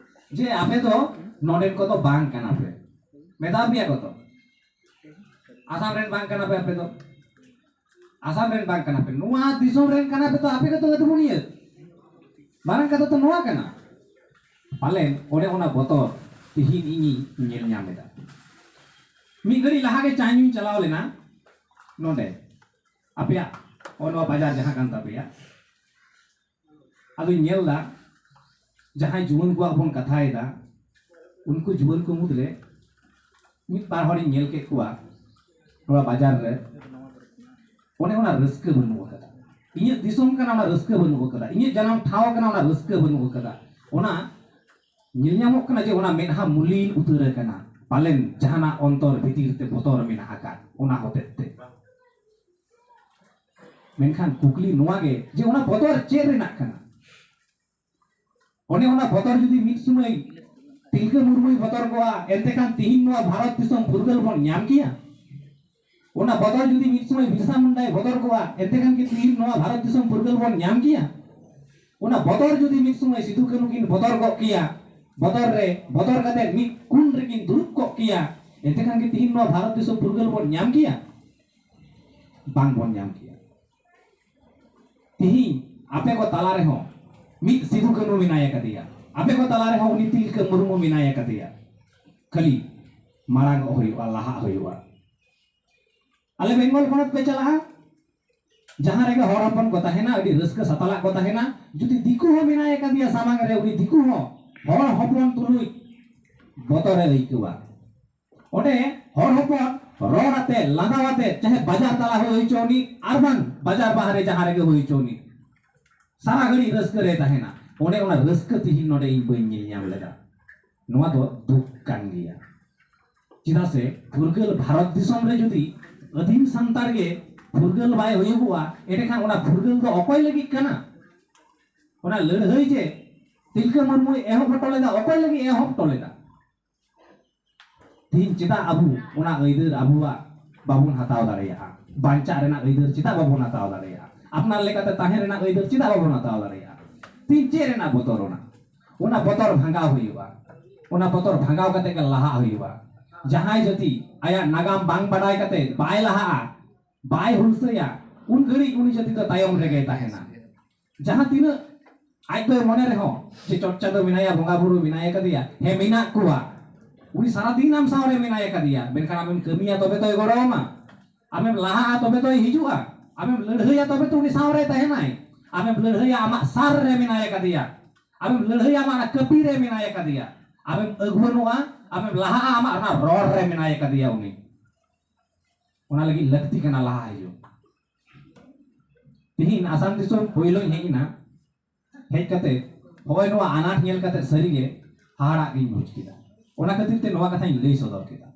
ᱡᱮ ᱟᱯᱮ ᱫᱚ ᱱᱚᱰᱮᱱ ᱠᱚᱫᱚ ᱵᱟᱝ ᱠᱟᱱᱟ ᱯᱮ᱾ ᱢᱮᱛᱟ ᱯᱮᱭᱟ ᱠᱚ ᱛᱚ, ᱟᱥᱟᱢ ᱨᱮᱱ ᱵᱟᱝ ᱠᱟᱱᱟ ᱯᱮ ᱟᱯᱮ ᱫᱚ, ᱟᱥᱟᱢ ᱨᱮᱱ ᱵᱟᱝ ᱠᱟᱱᱟ ᱯᱮ, ᱱᱚᱣᱟ ᱫᱤᱥᱚᱢ ᱨᱮᱱ ᱠᱟᱱᱟ ᱯᱮ ᱛᱚ, ᱟᱯᱮ ᱜᱮᱛᱚ ᱟᱹᱫᱤᱵᱩᱱᱤᱭᱟᱹ᱾ ᱢᱟᱨᱟᱝ ᱠᱟᱛᱷᱟ ᱛᱚ ᱱᱚᱣᱟ ᱠᱟᱱᱟ᱾ ᱯᱟᱞᱮᱱ ᱚᱱᱮ ᱚᱱᱟ ᱵᱚᱛᱚᱨ ᱛᱤᱦᱤᱧ ᱤᱧᱤᱧ ᱧᱮᱞ ᱧᱟᱢ ᱮᱫᱟ᱾ ᱢᱤᱫ ᱜᱷᱟᱹᱲᱤᱡ ᱞᱟᱦᱟ ᱜᱮ ᱪᱟ ᱧᱩᱧ ᱪᱟᱞᱟᱣ ᱞᱮᱱᱟ ᱱᱚᱰᱮ, ᱟᱯᱮᱭᱟᱜ ᱱᱚᱣᱟ ᱵᱟᱡᱟᱨ ᱡᱟᱦᱟᱸ ᱠᱟᱱ ᱛᱟᱯᱮᱭᱟ, ᱟᱫᱚᱧ ᱧᱮᱞ ᱮᱫᱟ ᱡᱟᱦᱟᱸᱭ ᱡᱩᱣᱟᱹᱱ ᱠᱚᱣᱟᱜ ᱵᱚᱱ ᱠᱟᱛᱷᱟᱭᱮᱫᱟ, ᱩᱱᱠᱩ ᱡᱩᱣᱟᱹᱱ ᱠᱚ ᱢᱩᱫᱽᱨᱮ ᱢᱤᱫ ᱵᱟᱨ ᱦᱚᱲᱤᱧ ᱧᱮᱞ ᱠᱮᱫ ᱠᱚᱣᱟ ᱱᱚᱣᱟ ᱵᱟᱡᱟᱨ ᱨᱮ, ᱚᱱᱮ ᱚᱱᱟ ᱨᱟᱹᱥᱠᱟᱹ ᱵᱟᱹᱱᱩᱜ ᱟᱠᱟᱫᱟ᱾ ᱤᱧᱟᱹᱜ ᱫᱤᱥᱚᱢ ᱠᱟᱱᱟ, ᱚᱱᱟ ᱨᱟᱹᱥᱠᱟᱹ ᱵᱟᱹᱱᱩᱜ ᱟᱠᱟᱫᱟ᱾ ᱤᱧᱟᱹᱜ ᱡᱟᱱᱟᱢ ᱴᱷᱟᱶ ᱠᱟᱱᱟ, ᱚᱱᱟ ᱨᱟᱹᱥᱠᱟᱹ ᱵᱟᱹᱱᱩᱜ ᱟᱠᱟᱫᱟ᱾ ᱚᱱᱟ ᱧᱮᱞ ᱧᱟᱢᱚᱜ ᱠᱟᱱᱟ ᱡᱮ ᱚᱱᱟ ᱢᱮᱫᱦᱟ ᱢᱩᱞᱤᱱ ᱩᱛᱟᱹᱨ ᱟᱠᱟᱱᱟ, ᱯᱟᱞᱮᱱ ᱡᱟᱦᱟᱱᱟᱜ ᱚᱱᱛᱚᱨ ᱵᱷᱤᱛᱤᱨ ᱛᱮ ᱵᱚᱛᱚᱨ ᱢᱮᱱᱟᱜ ᱟᱠᱟᱫ ᱚᱱᱟ ᱦᱚᱛᱮᱡ ᱛᱮ᱾ ᱢᱮᱱᱠᱷᱟᱱ ᱠᱩᱠᱞᱤ ᱱᱚᱣᱟ ᱜᱮ ᱡᱮ ᱚᱱᱟ ᱵᱚᱛᱚᱨ ᱪᱮᱫ ᱨᱮᱱᱟᱜ ᱠᱟᱱᱟ? ᱚᱱᱮ ᱚᱱᱟ ᱵᱚᱛᱚᱨ ᱡᱩᱫᱤ ᱢᱤᱫ ᱥᱚᱢᱚᱭ ᱛᱤᱞᱠᱟᱹ ᱢᱩᱨᱢᱩᱭ ᱵᱚᱛᱚᱨ ᱠᱚᱜᱼᱟ, ᱮᱱᱛᱮ ᱠᱷᱟᱱ ᱛᱤᱦᱤᱧ ᱱᱚᱣᱟ ᱵᱷᱟᱨᱚᱛ ᱫᱤᱥᱚᱢ ᱯᱷᱩᱨᱜᱟᱹᱞ ᱵᱚᱱ ᱧᱟᱢ ᱠᱮᱭᱟ? ᱚᱱᱟ ᱵᱚᱛᱚᱨ ᱡᱩᱫᱤ ᱢᱤᱫ ᱥᱚᱢᱚᱭ ᱵᱤᱨᱥᱟ ᱢᱩᱱᱰᱟᱭ ᱵᱚᱛᱚᱨ ᱠᱚᱜᱼᱟ, ᱮᱱᱛᱮ ᱠᱷᱟᱱ ᱠᱤ ᱛᱤᱦᱤᱧ ᱱᱚᱣᱟ ᱵᱷᱟᱨᱚᱛ ᱫᱤᱥᱚᱢ ᱯᱷᱩᱨᱜᱟᱹᱞ ᱵᱚᱱ ᱧᱟᱢ ᱠᱮᱭᱟ? ᱚᱱᱟ ᱵᱚᱛᱚᱨ ᱡᱩᱫᱤ ᱢᱤᱫ ᱥᱚᱢᱚᱭ ᱥᱤᱫᱩ ᱠᱟᱹᱱᱦᱩ ᱠᱤᱱ ᱵᱚᱛᱚᱨ ᱠᱚᱜ ᱠᱮᱭᱟ, ᱵᱚᱛᱚᱨ ᱨᱮ, ᱵᱚᱛᱚᱨ ᱠᱟᱛᱮ ᱢᱤᱫ ᱠᱩᱱ ᱨᱮᱠᱤᱱ ᱫᱩᱲᱩᱵ ᱠᱚᱜ ᱠᱮᱭᱟ, ᱮᱱᱛᱮ ᱠᱷᱟᱱ ᱠᱤ ᱛᱤᱦᱤᱧ ᱱᱚᱣᱟ ᱵᱷᱟᱨᱚᱛ ᱫᱤᱥᱚᱢ ᱯᱷᱩᱨᱜᱟᱹᱞ ᱵᱚᱱ ᱧᱟᱢ ᱠᱮᱭᱟ? ᱵᱟᱝ ᱵᱚᱱ ᱧᱟᱢ ᱠᱮᱭᱟ᱾ ᱛᱤᱦᱤᱧ ᱟᱯᱮ ᱠᱚ ᱛᱟᱞᱟ ᱨᱮᱦᱚᱸ ᱢᱤᱫ ᱥᱤᱫᱩ ᱠᱟᱹᱱᱦᱩ ᱢᱮᱱᱟᱭ ᱟᱠᱟᱫᱮᱭᱟ, ᱟᱯᱮ ᱠᱚ ᱛᱟᱞᱟ ᱨᱮᱦᱚᱸ ᱩᱱᱤ ᱛᱤᱞᱠᱟᱹ ᱢᱩᱨᱢᱩ ᱢᱮᱱᱟᱭ ᱟᱠᱟᱫᱮᱭᱟ᱾ ᱠᱷᱟᱹᱞᱤ ᱢᱟᱲᱟᱝᱚᱜ ᱦᱩᱭᱩᱜᱼᱟ, ᱞᱟᱦᱟᱜ ᱦᱩᱭᱩᱜᱼᱟ᱾ ᱟᱞᱮ ᱵᱮᱝᱜᱚᱞ ᱯᱚᱱᱚᱛ ᱯᱮ ᱪᱟᱞᱟᱜᱼᱟ, ᱡᱟᱦᱟᱸ ᱨᱮᱜᱮ ᱦᱚᱲ ᱦᱚᱯᱚᱱ ᱠᱚ ᱛᱟᱦᱮᱱᱟ, ᱟᱹᱰᱤ ᱨᱟᱹᱥᱠᱟᱹ ᱥᱟᱛᱟᱞᱟᱜ ᱠᱚ ᱛᱟᱦᱮᱱᱟ᱾ ᱡᱩᱫᱤ ᱫᱤᱠᱩ ᱦᱚᱸ ᱢᱮᱱᱟᱭ ᱟᱠᱟᱫᱮᱭᱟ ᱥᱟᱢᱟᱝ ᱨᱮ, ᱩᱱᱤ ᱫᱤᱠᱩ ᱦᱚᱸ ᱦᱚᱲ ᱦᱚᱯᱚᱱ ᱛᱩᱞᱩᱡ ᱵᱚᱛᱚᱨᱮ ᱟᱹᱭᱠᱟᱹᱣᱟ᱾ ᱚᱸᱰᱮ ᱦᱚᱲ ᱦᱚᱯᱚᱱ ᱨᱚᱲ ᱟᱛᱮ, ᱞᱟᱸᱫᱟ ᱟᱛᱮ, ᱪᱟᱦᱮ ᱵᱟᱡᱟᱨ ᱛᱟᱞᱟ ᱦᱩᱭ ᱦᱚᱪᱚ ᱩᱱᱤ, ᱟᱨ ᱵᱟᱝ ᱵᱟᱡᱟᱨ ᱵᱟᱦᱨᱮ ᱡᱟᱦᱟᱸ ᱨᱮᱜᱮ ᱦᱩᱭ ᱦᱚᱪᱚ ᱩᱱᱤ, ᱥᱟᱨᱟ ᱜᱷᱟᱹᱲᱤᱡ ᱨᱟᱹᱥᱠᱟᱹ ᱨᱮ ᱛᱟᱦᱮᱱᱟ᱾ ᱚᱸᱰᱮ ᱚᱱᱟ ᱨᱟᱹᱥᱠᱟᱹ ᱛᱤᱦᱤᱧ ᱱᱚᱰᱮ ᱤᱧ ᱵᱟᱹᱧ ᱧᱮᱞ ᱧᱟᱢ ᱞᱮᱫᱟ᱾ ᱱᱚᱣᱟ ᱫᱚ ᱫᱩᱠ ᱠᱟᱱ ᱜᱮᱭᱟ᱾ ᱪᱮᱫᱟᱜ ᱥᱮ ᱯᱷᱩᱨᱜᱟᱹᱞ ᱵᱷᱟᱨᱚᱛ ᱫᱤᱥᱚᱢ ᱨᱮ ᱡᱩᱫᱤ ᱟᱹᱫᱤᱢ ᱥᱟᱱᱛᱟᱲ ᱜᱮ ᱯᱷᱩᱨᱜᱟᱹᱞ ᱵᱟᱭ ᱦᱩᱭᱩᱜᱚᱜᱼᱟ, ᱮᱸᱰᱮᱠᱷᱟᱱ ᱚᱱᱟ ᱯᱷᱩᱨᱜᱟᱹᱞ ᱫᱚ ᱚᱠᱚᱭ ᱞᱟᱹᱜᱤᱫ ᱠᱟᱱᱟ? ᱚᱱᱟ ᱞᱟᱹᱲᱦᱟᱹᱭ ᱡᱮ ᱛᱤᱞᱠᱟᱹ ᱢᱩᱨᱢᱩᱭ ᱮᱦᱚᱵ ᱦᱚᱴᱚ ᱞᱮᱫᱟ, ᱚᱠᱚᱭ ᱞᱟᱹᱜᱤᱫ ᱮᱦᱚᱵ ᱦᱚᱴᱚ ᱞᱮᱫᱟ? ᱛᱤᱦᱤᱧ ᱪᱮᱫᱟᱜ ᱟᱵᱚ ᱚᱱᱟ ᱟᱹᱭᱫᱟᱹᱨ ᱟᱵᱚᱣᱟᱜ ᱵᱟᱵᱚᱱ ᱦᱟᱛᱟᱣ ᱫᱟᱲᱮᱭᱟᱜᱼᱟ? ᱵᱟᱧᱪᱟᱜ ᱨᱮᱱᱟᱜ ᱟᱹᱭᱫᱟᱹᱨ ᱪᱮᱫᱟᱜ ᱵᱟᱵᱚᱱ ᱦᱟᱛᱟᱣ ᱫᱟᱲᱮᱭᱟᱜᱼᱟ? ᱟᱯᱱᱟᱨ ᱞᱮᱠᱟᱛᱮ ᱛᱟᱦᱮᱸ ᱨᱮᱱᱟᱜ ᱟᱹᱭᱫᱟᱹᱨ ᱪᱮᱫᱟᱜ ᱵᱟᱵᱚᱱ ᱦᱟᱛᱟᱣ ᱫᱟᱲᱮᱭᱟᱜᱼᱟ? ᱛᱤᱦᱤᱧ ᱪᱮᱫ ᱨᱮᱱᱟᱜ ᱵᱚᱛᱚᱨ ᱚᱱᱟ? ᱚᱱᱟ ᱵᱚᱛᱚᱨ ᱵᱷᱟᱸᱜᱟᱣ ᱦᱩᱭᱩᱜᱼᱟ᱾ ᱚᱱᱟ ᱵᱚᱛᱚᱨ ᱵᱷᱟᱸᱜᱟᱣ ᱠᱟᱛᱮ ᱜᱮ ᱞᱟᱦᱟᱜ ᱦᱩᱭᱩᱜᱼᱟ᱾ ᱡᱟᱦᱟᱸᱭ ᱡᱟᱹᱛᱤ ᱟᱭᱟᱜ ᱱᱟᱜᱟᱢ ᱵᱟᱝ ᱵᱟᱰᱟᱭ ᱠᱟᱛᱮ ᱵᱟᱭ ᱞᱟᱦᱟᱜᱼᱟ, ᱵᱟᱭ ᱦᱩᱞᱥᱟᱹᱭᱟ, ᱩᱱ ᱜᱷᱟᱹᱲᱤᱡ ᱩᱱᱤ ᱡᱟᱹᱛᱤ ᱫᱚ ᱛᱟᱭᱚᱢ ᱨᱮᱜᱮᱭ ᱛᱟᱦᱮᱱᱟ᱾ ᱡᱟᱦᱟᱸ ᱛᱤᱱᱟᱹᱜ ᱟᱡ ᱫᱚᱭ ᱢᱚᱱᱮ ᱨᱮᱦᱚᱸ ᱡᱮ ᱪᱚᱴ ᱪᱟᱸᱫᱚ ᱢᱮᱱᱟᱭᱟ, ᱵᱚᱸᱜᱟ ᱵᱩᱨᱩ ᱢᱮᱱᱟᱭ ᱟᱠᱟᱫᱮᱭᱟ, ᱦᱮᱸ ᱢᱮᱱᱟᱜ ᱠᱚᱣᱟ, ᱩᱱᱤ ᱥᱟᱨᱟ ᱫᱤᱱ ᱟᱢ ᱥᱟᱶ ᱨᱮ ᱢᱮᱱᱟᱭ ᱟᱠᱟᱫᱮᱭᱟ, ᱢᱮᱱᱠᱷᱟᱱ ᱟᱢᱮᱢ ᱠᱟᱹᱢᱤᱭᱟ ᱛᱚᱵᱮ ᱛᱚᱭ ᱜᱚᱲᱚ ᱟᱢᱟ, ᱟᱢᱮᱢ ᱞᱟᱦᱟᱜᱼᱟ ᱛᱚᱵᱮ ᱛᱚᱭ ᱦᱤᱡᱩᱜᱼᱟ, ᱟᱢᱮᱢ ᱞᱟᱹᱲᱦᱟᱹᱭᱟ ᱛᱚᱵᱮ ᱛᱚ ᱩᱱᱤ ᱥᱟᱶ ᱨᱮ ᱛᱟᱦᱮᱱᱟᱭ, ᱟᱢᱮᱢ ᱞᱟᱹᱲᱦᱟᱹᱭᱟ ᱟᱢᱟᱜ ᱥᱟᱨ ᱨᱮ ᱢᱮᱱᱟᱭ ᱟᱠᱟᱫᱮᱭᱟ, ᱟᱢᱮᱢ ᱞᱟᱹᱲᱦᱟᱹᱭᱟ ᱟᱢᱟᱜ ᱚᱱᱟ ᱠᱟᱹᱯᱤ ᱨᱮ ᱢᱮᱱᱟᱭ ᱟᱠᱟᱫᱮᱭᱟ, ᱟᱢᱮᱢ ᱟᱹᱜᱩᱣᱟᱹᱱᱚᱜᱼᱟ, ᱟᱢᱮᱢ ᱞᱟᱦᱟᱜᱼᱟ ᱟᱢᱟᱜ ᱚᱱᱟ ᱨᱚᱲ ᱨᱮ ᱢᱮᱱᱟᱭ ᱟᱠᱟᱫᱮᱭᱟ ᱩᱱᱤ᱾ ᱚᱱᱟ ᱞᱟᱹᱜᱤᱫ ᱞᱟᱹᱠᱛᱤ ᱠᱟᱱᱟ ᱞᱟᱦᱟ ᱦᱤᱡᱩᱜ᱾ ᱛᱤᱦᱤᱧ ᱟᱥᱟᱢ ᱫᱤᱥᱚᱢ ᱯᱳᱭᱞᱳᱧ ᱦᱮᱡ ᱮᱱᱟ, ᱦᱮᱡ ᱠᱟᱛᱮ ᱦᱚᱸᱜᱼᱚᱭ ᱱᱚᱣᱟ ᱟᱱᱟᱴ ᱧᱮᱞ ᱠᱟᱛᱮ ᱥᱟᱹᱨᱤᱜᱮ ᱦᱟᱦᱟᱲᱟᱜ ᱜᱤᱧ ᱵᱩᱡᱽ ᱠᱮᱫᱟ᱾ ᱚᱱᱟ ᱠᱷᱟᱹᱛᱤᱨ ᱛᱮ ᱱᱚᱣᱟ ᱠᱟᱛᱷᱟᱧ ᱞᱟᱹᱭ ᱥᱚᱫᱚᱨ ᱠᱮᱫᱟ᱾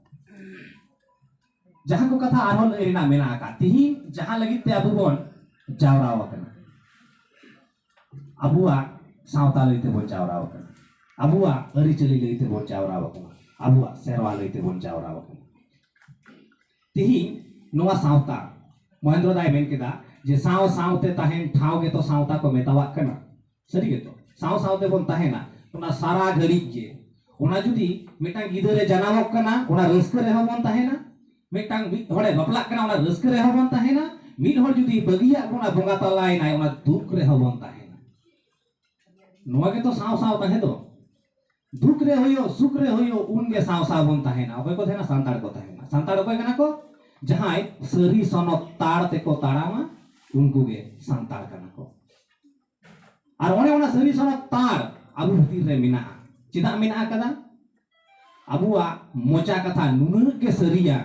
ᱡᱟᱦᱟᱸ ᱠᱚ ᱠᱟᱛᱷᱟ ᱟᱨᱦᱚᱸ ᱞᱟᱹᱭ ᱨᱮᱱᱟᱜ ᱢᱮᱱᱟᱜ ᱟᱠᱟᱫ, ᱛᱤᱦᱤᱧ ᱡᱟᱦᱟᱸ ᱞᱟᱹᱜᱤᱫ ᱛᱮ ᱟᱵᱚ ᱵᱚᱱ ᱡᱟᱣᱨᱟ ᱟᱠᱟᱱᱟ, ᱟᱵᱚᱣᱟᱜ ᱥᱟᱶᱛᱟ ᱞᱟᱹᱭ ᱛᱮᱵᱚᱱ ᱡᱟᱣᱨᱟ ᱟᱠᱟᱱᱟ, ᱟᱵᱚᱣᱟᱜ ᱟᱹᱨᱤᱪᱟᱹᱞᱤ ᱞᱟᱹᱭ ᱛᱮᱵᱚᱱ ᱡᱟᱣᱨᱟ ᱟᱠᱟᱱᱟ, ᱟᱵᱚᱣᱟᱜ ᱥᱮᱨᱣᱟ ᱞᱟᱹᱭ ᱛᱮᱵᱚᱱ ᱡᱟᱣᱨᱟ ᱟᱠᱟᱱᱟ᱾ ᱛᱤᱦᱤᱧ ᱱᱚᱣᱟ ᱥᱟᱶᱛᱟ, ᱢᱚᱦᱮᱱᱫᱨᱚ ᱫᱟᱭ ᱢᱮᱱ ᱠᱮᱫᱟ ᱡᱮ ᱥᱟᱶ ᱥᱟᱶᱛᱮ ᱛᱟᱦᱮᱱ ᱴᱷᱟᱶ ᱜᱮᱛᱚ ᱥᱟᱶᱛᱟ ᱠᱚ ᱢᱮᱛᱟᱣᱟᱜ ᱠᱟᱱᱟ᱾ ᱥᱟᱹᱨᱤ ᱜᱮᱛᱚ, ᱥᱟᱶ ᱥᱟᱶ ᱛᱮᱵᱚᱱ ᱛᱟᱦᱮᱱᱟ ᱚᱱᱟ ᱥᱟᱨᱟ ᱜᱷᱟᱹᱲᱤᱡ ᱜᱮ᱾ ᱚᱱᱟ ᱡᱩᱫᱤ ᱢᱤᱫᱴᱟᱝ ᱜᱤᱫᱟᱹᱨᱮ ᱡᱟᱱᱟᱢᱚᱜ ᱠᱟᱱᱟ, ᱚᱱᱟ ᱨᱟᱹᱥᱠᱟᱹ ᱨᱮᱦᱚᱸ ᱵᱚᱱ ᱛᱟᱦᱮᱱᱟ᱾ ᱢᱤᱫᱴᱟᱝ ᱢᱤᱫ ᱦᱚᱲᱮ ᱵᱟᱯᱞᱟᱜ ᱠᱟᱱᱟ, ᱚᱱᱟ ᱨᱟᱹᱥᱠᱟᱹ ᱨᱮᱦᱚᱸ ᱵᱚᱱ ᱛᱟᱦᱮᱱᱟ᱾ ᱢᱤᱫ ᱦᱚᱲ ᱡᱩᱫᱤ ᱵᱟᱹᱜᱤᱭᱟᱜ ᱵᱚᱱᱟ, ᱵᱚᱸᱜᱟ ᱛᱟᱞᱟᱭᱮᱱᱟᱭ, ᱚᱱᱟ ᱫᱩᱠ ᱨᱮᱦᱚᱸ ᱵᱚᱱ ᱛᱟᱦᱮᱱᱟ᱾ ᱱᱚᱣᱟ ᱜᱮᱛᱚ ᱥᱟᱶ ᱥᱟᱶ ᱛᱟᱦᱮᱸ ᱫᱚ᱾ ᱫᱩᱠ ᱨᱮ ᱦᱩᱭᱩᱜ, ᱥᱩᱠ ᱨᱮ ᱦᱩᱭᱩᱜ, ᱩᱱᱜᱮ ᱥᱟᱶ ᱥᱟᱶ ᱵᱚᱱ ᱛᱟᱦᱮᱱᱟ᱾ ᱚᱠᱚᱭ ᱠᱚ ᱛᱟᱦᱮᱱᱟ? ᱥᱟᱱᱛᱟᱲ ᱠᱚ ᱛᱟᱦᱮᱱᱟ᱾ ᱥᱟᱱᱛᱟᱲ ᱚᱠᱚᱭ ᱠᱟᱱᱟ ᱠᱚ? ᱡᱟᱦᱟᱸᱭ ᱥᱟᱹᱨᱤ ᱥᱚᱱᱚᱛ ᱛᱟᱲ ᱛᱮᱠᱚ ᱛᱟᱲᱟᱢᱟ, ᱩᱱᱠᱩ ᱜᱮ ᱥᱟᱱᱛᱟᱲ ᱠᱟᱱᱟ ᱠᱚ᱾ ᱟᱨ ᱚᱱᱮ ᱚᱱᱟ ᱥᱟᱹᱨᱤ ᱥᱚᱱᱚᱛ ᱛᱟᱲ ᱟᱵᱚ ᱵᱷᱤᱛᱤᱨ ᱨᱮ ᱢᱮᱱᱟᱜᱼᱟ᱾ ᱪᱮᱫᱟᱜ ᱢᱮᱱᱟᱜ ᱟᱠᱟᱫᱟ? ᱟᱵᱚᱣᱟᱜ ᱢᱚᱪᱟ ᱠᱟᱛᱷᱟ ᱱᱩᱱᱟᱹᱜ ᱜᱮ ᱥᱟᱹᱨᱤᱭᱟ,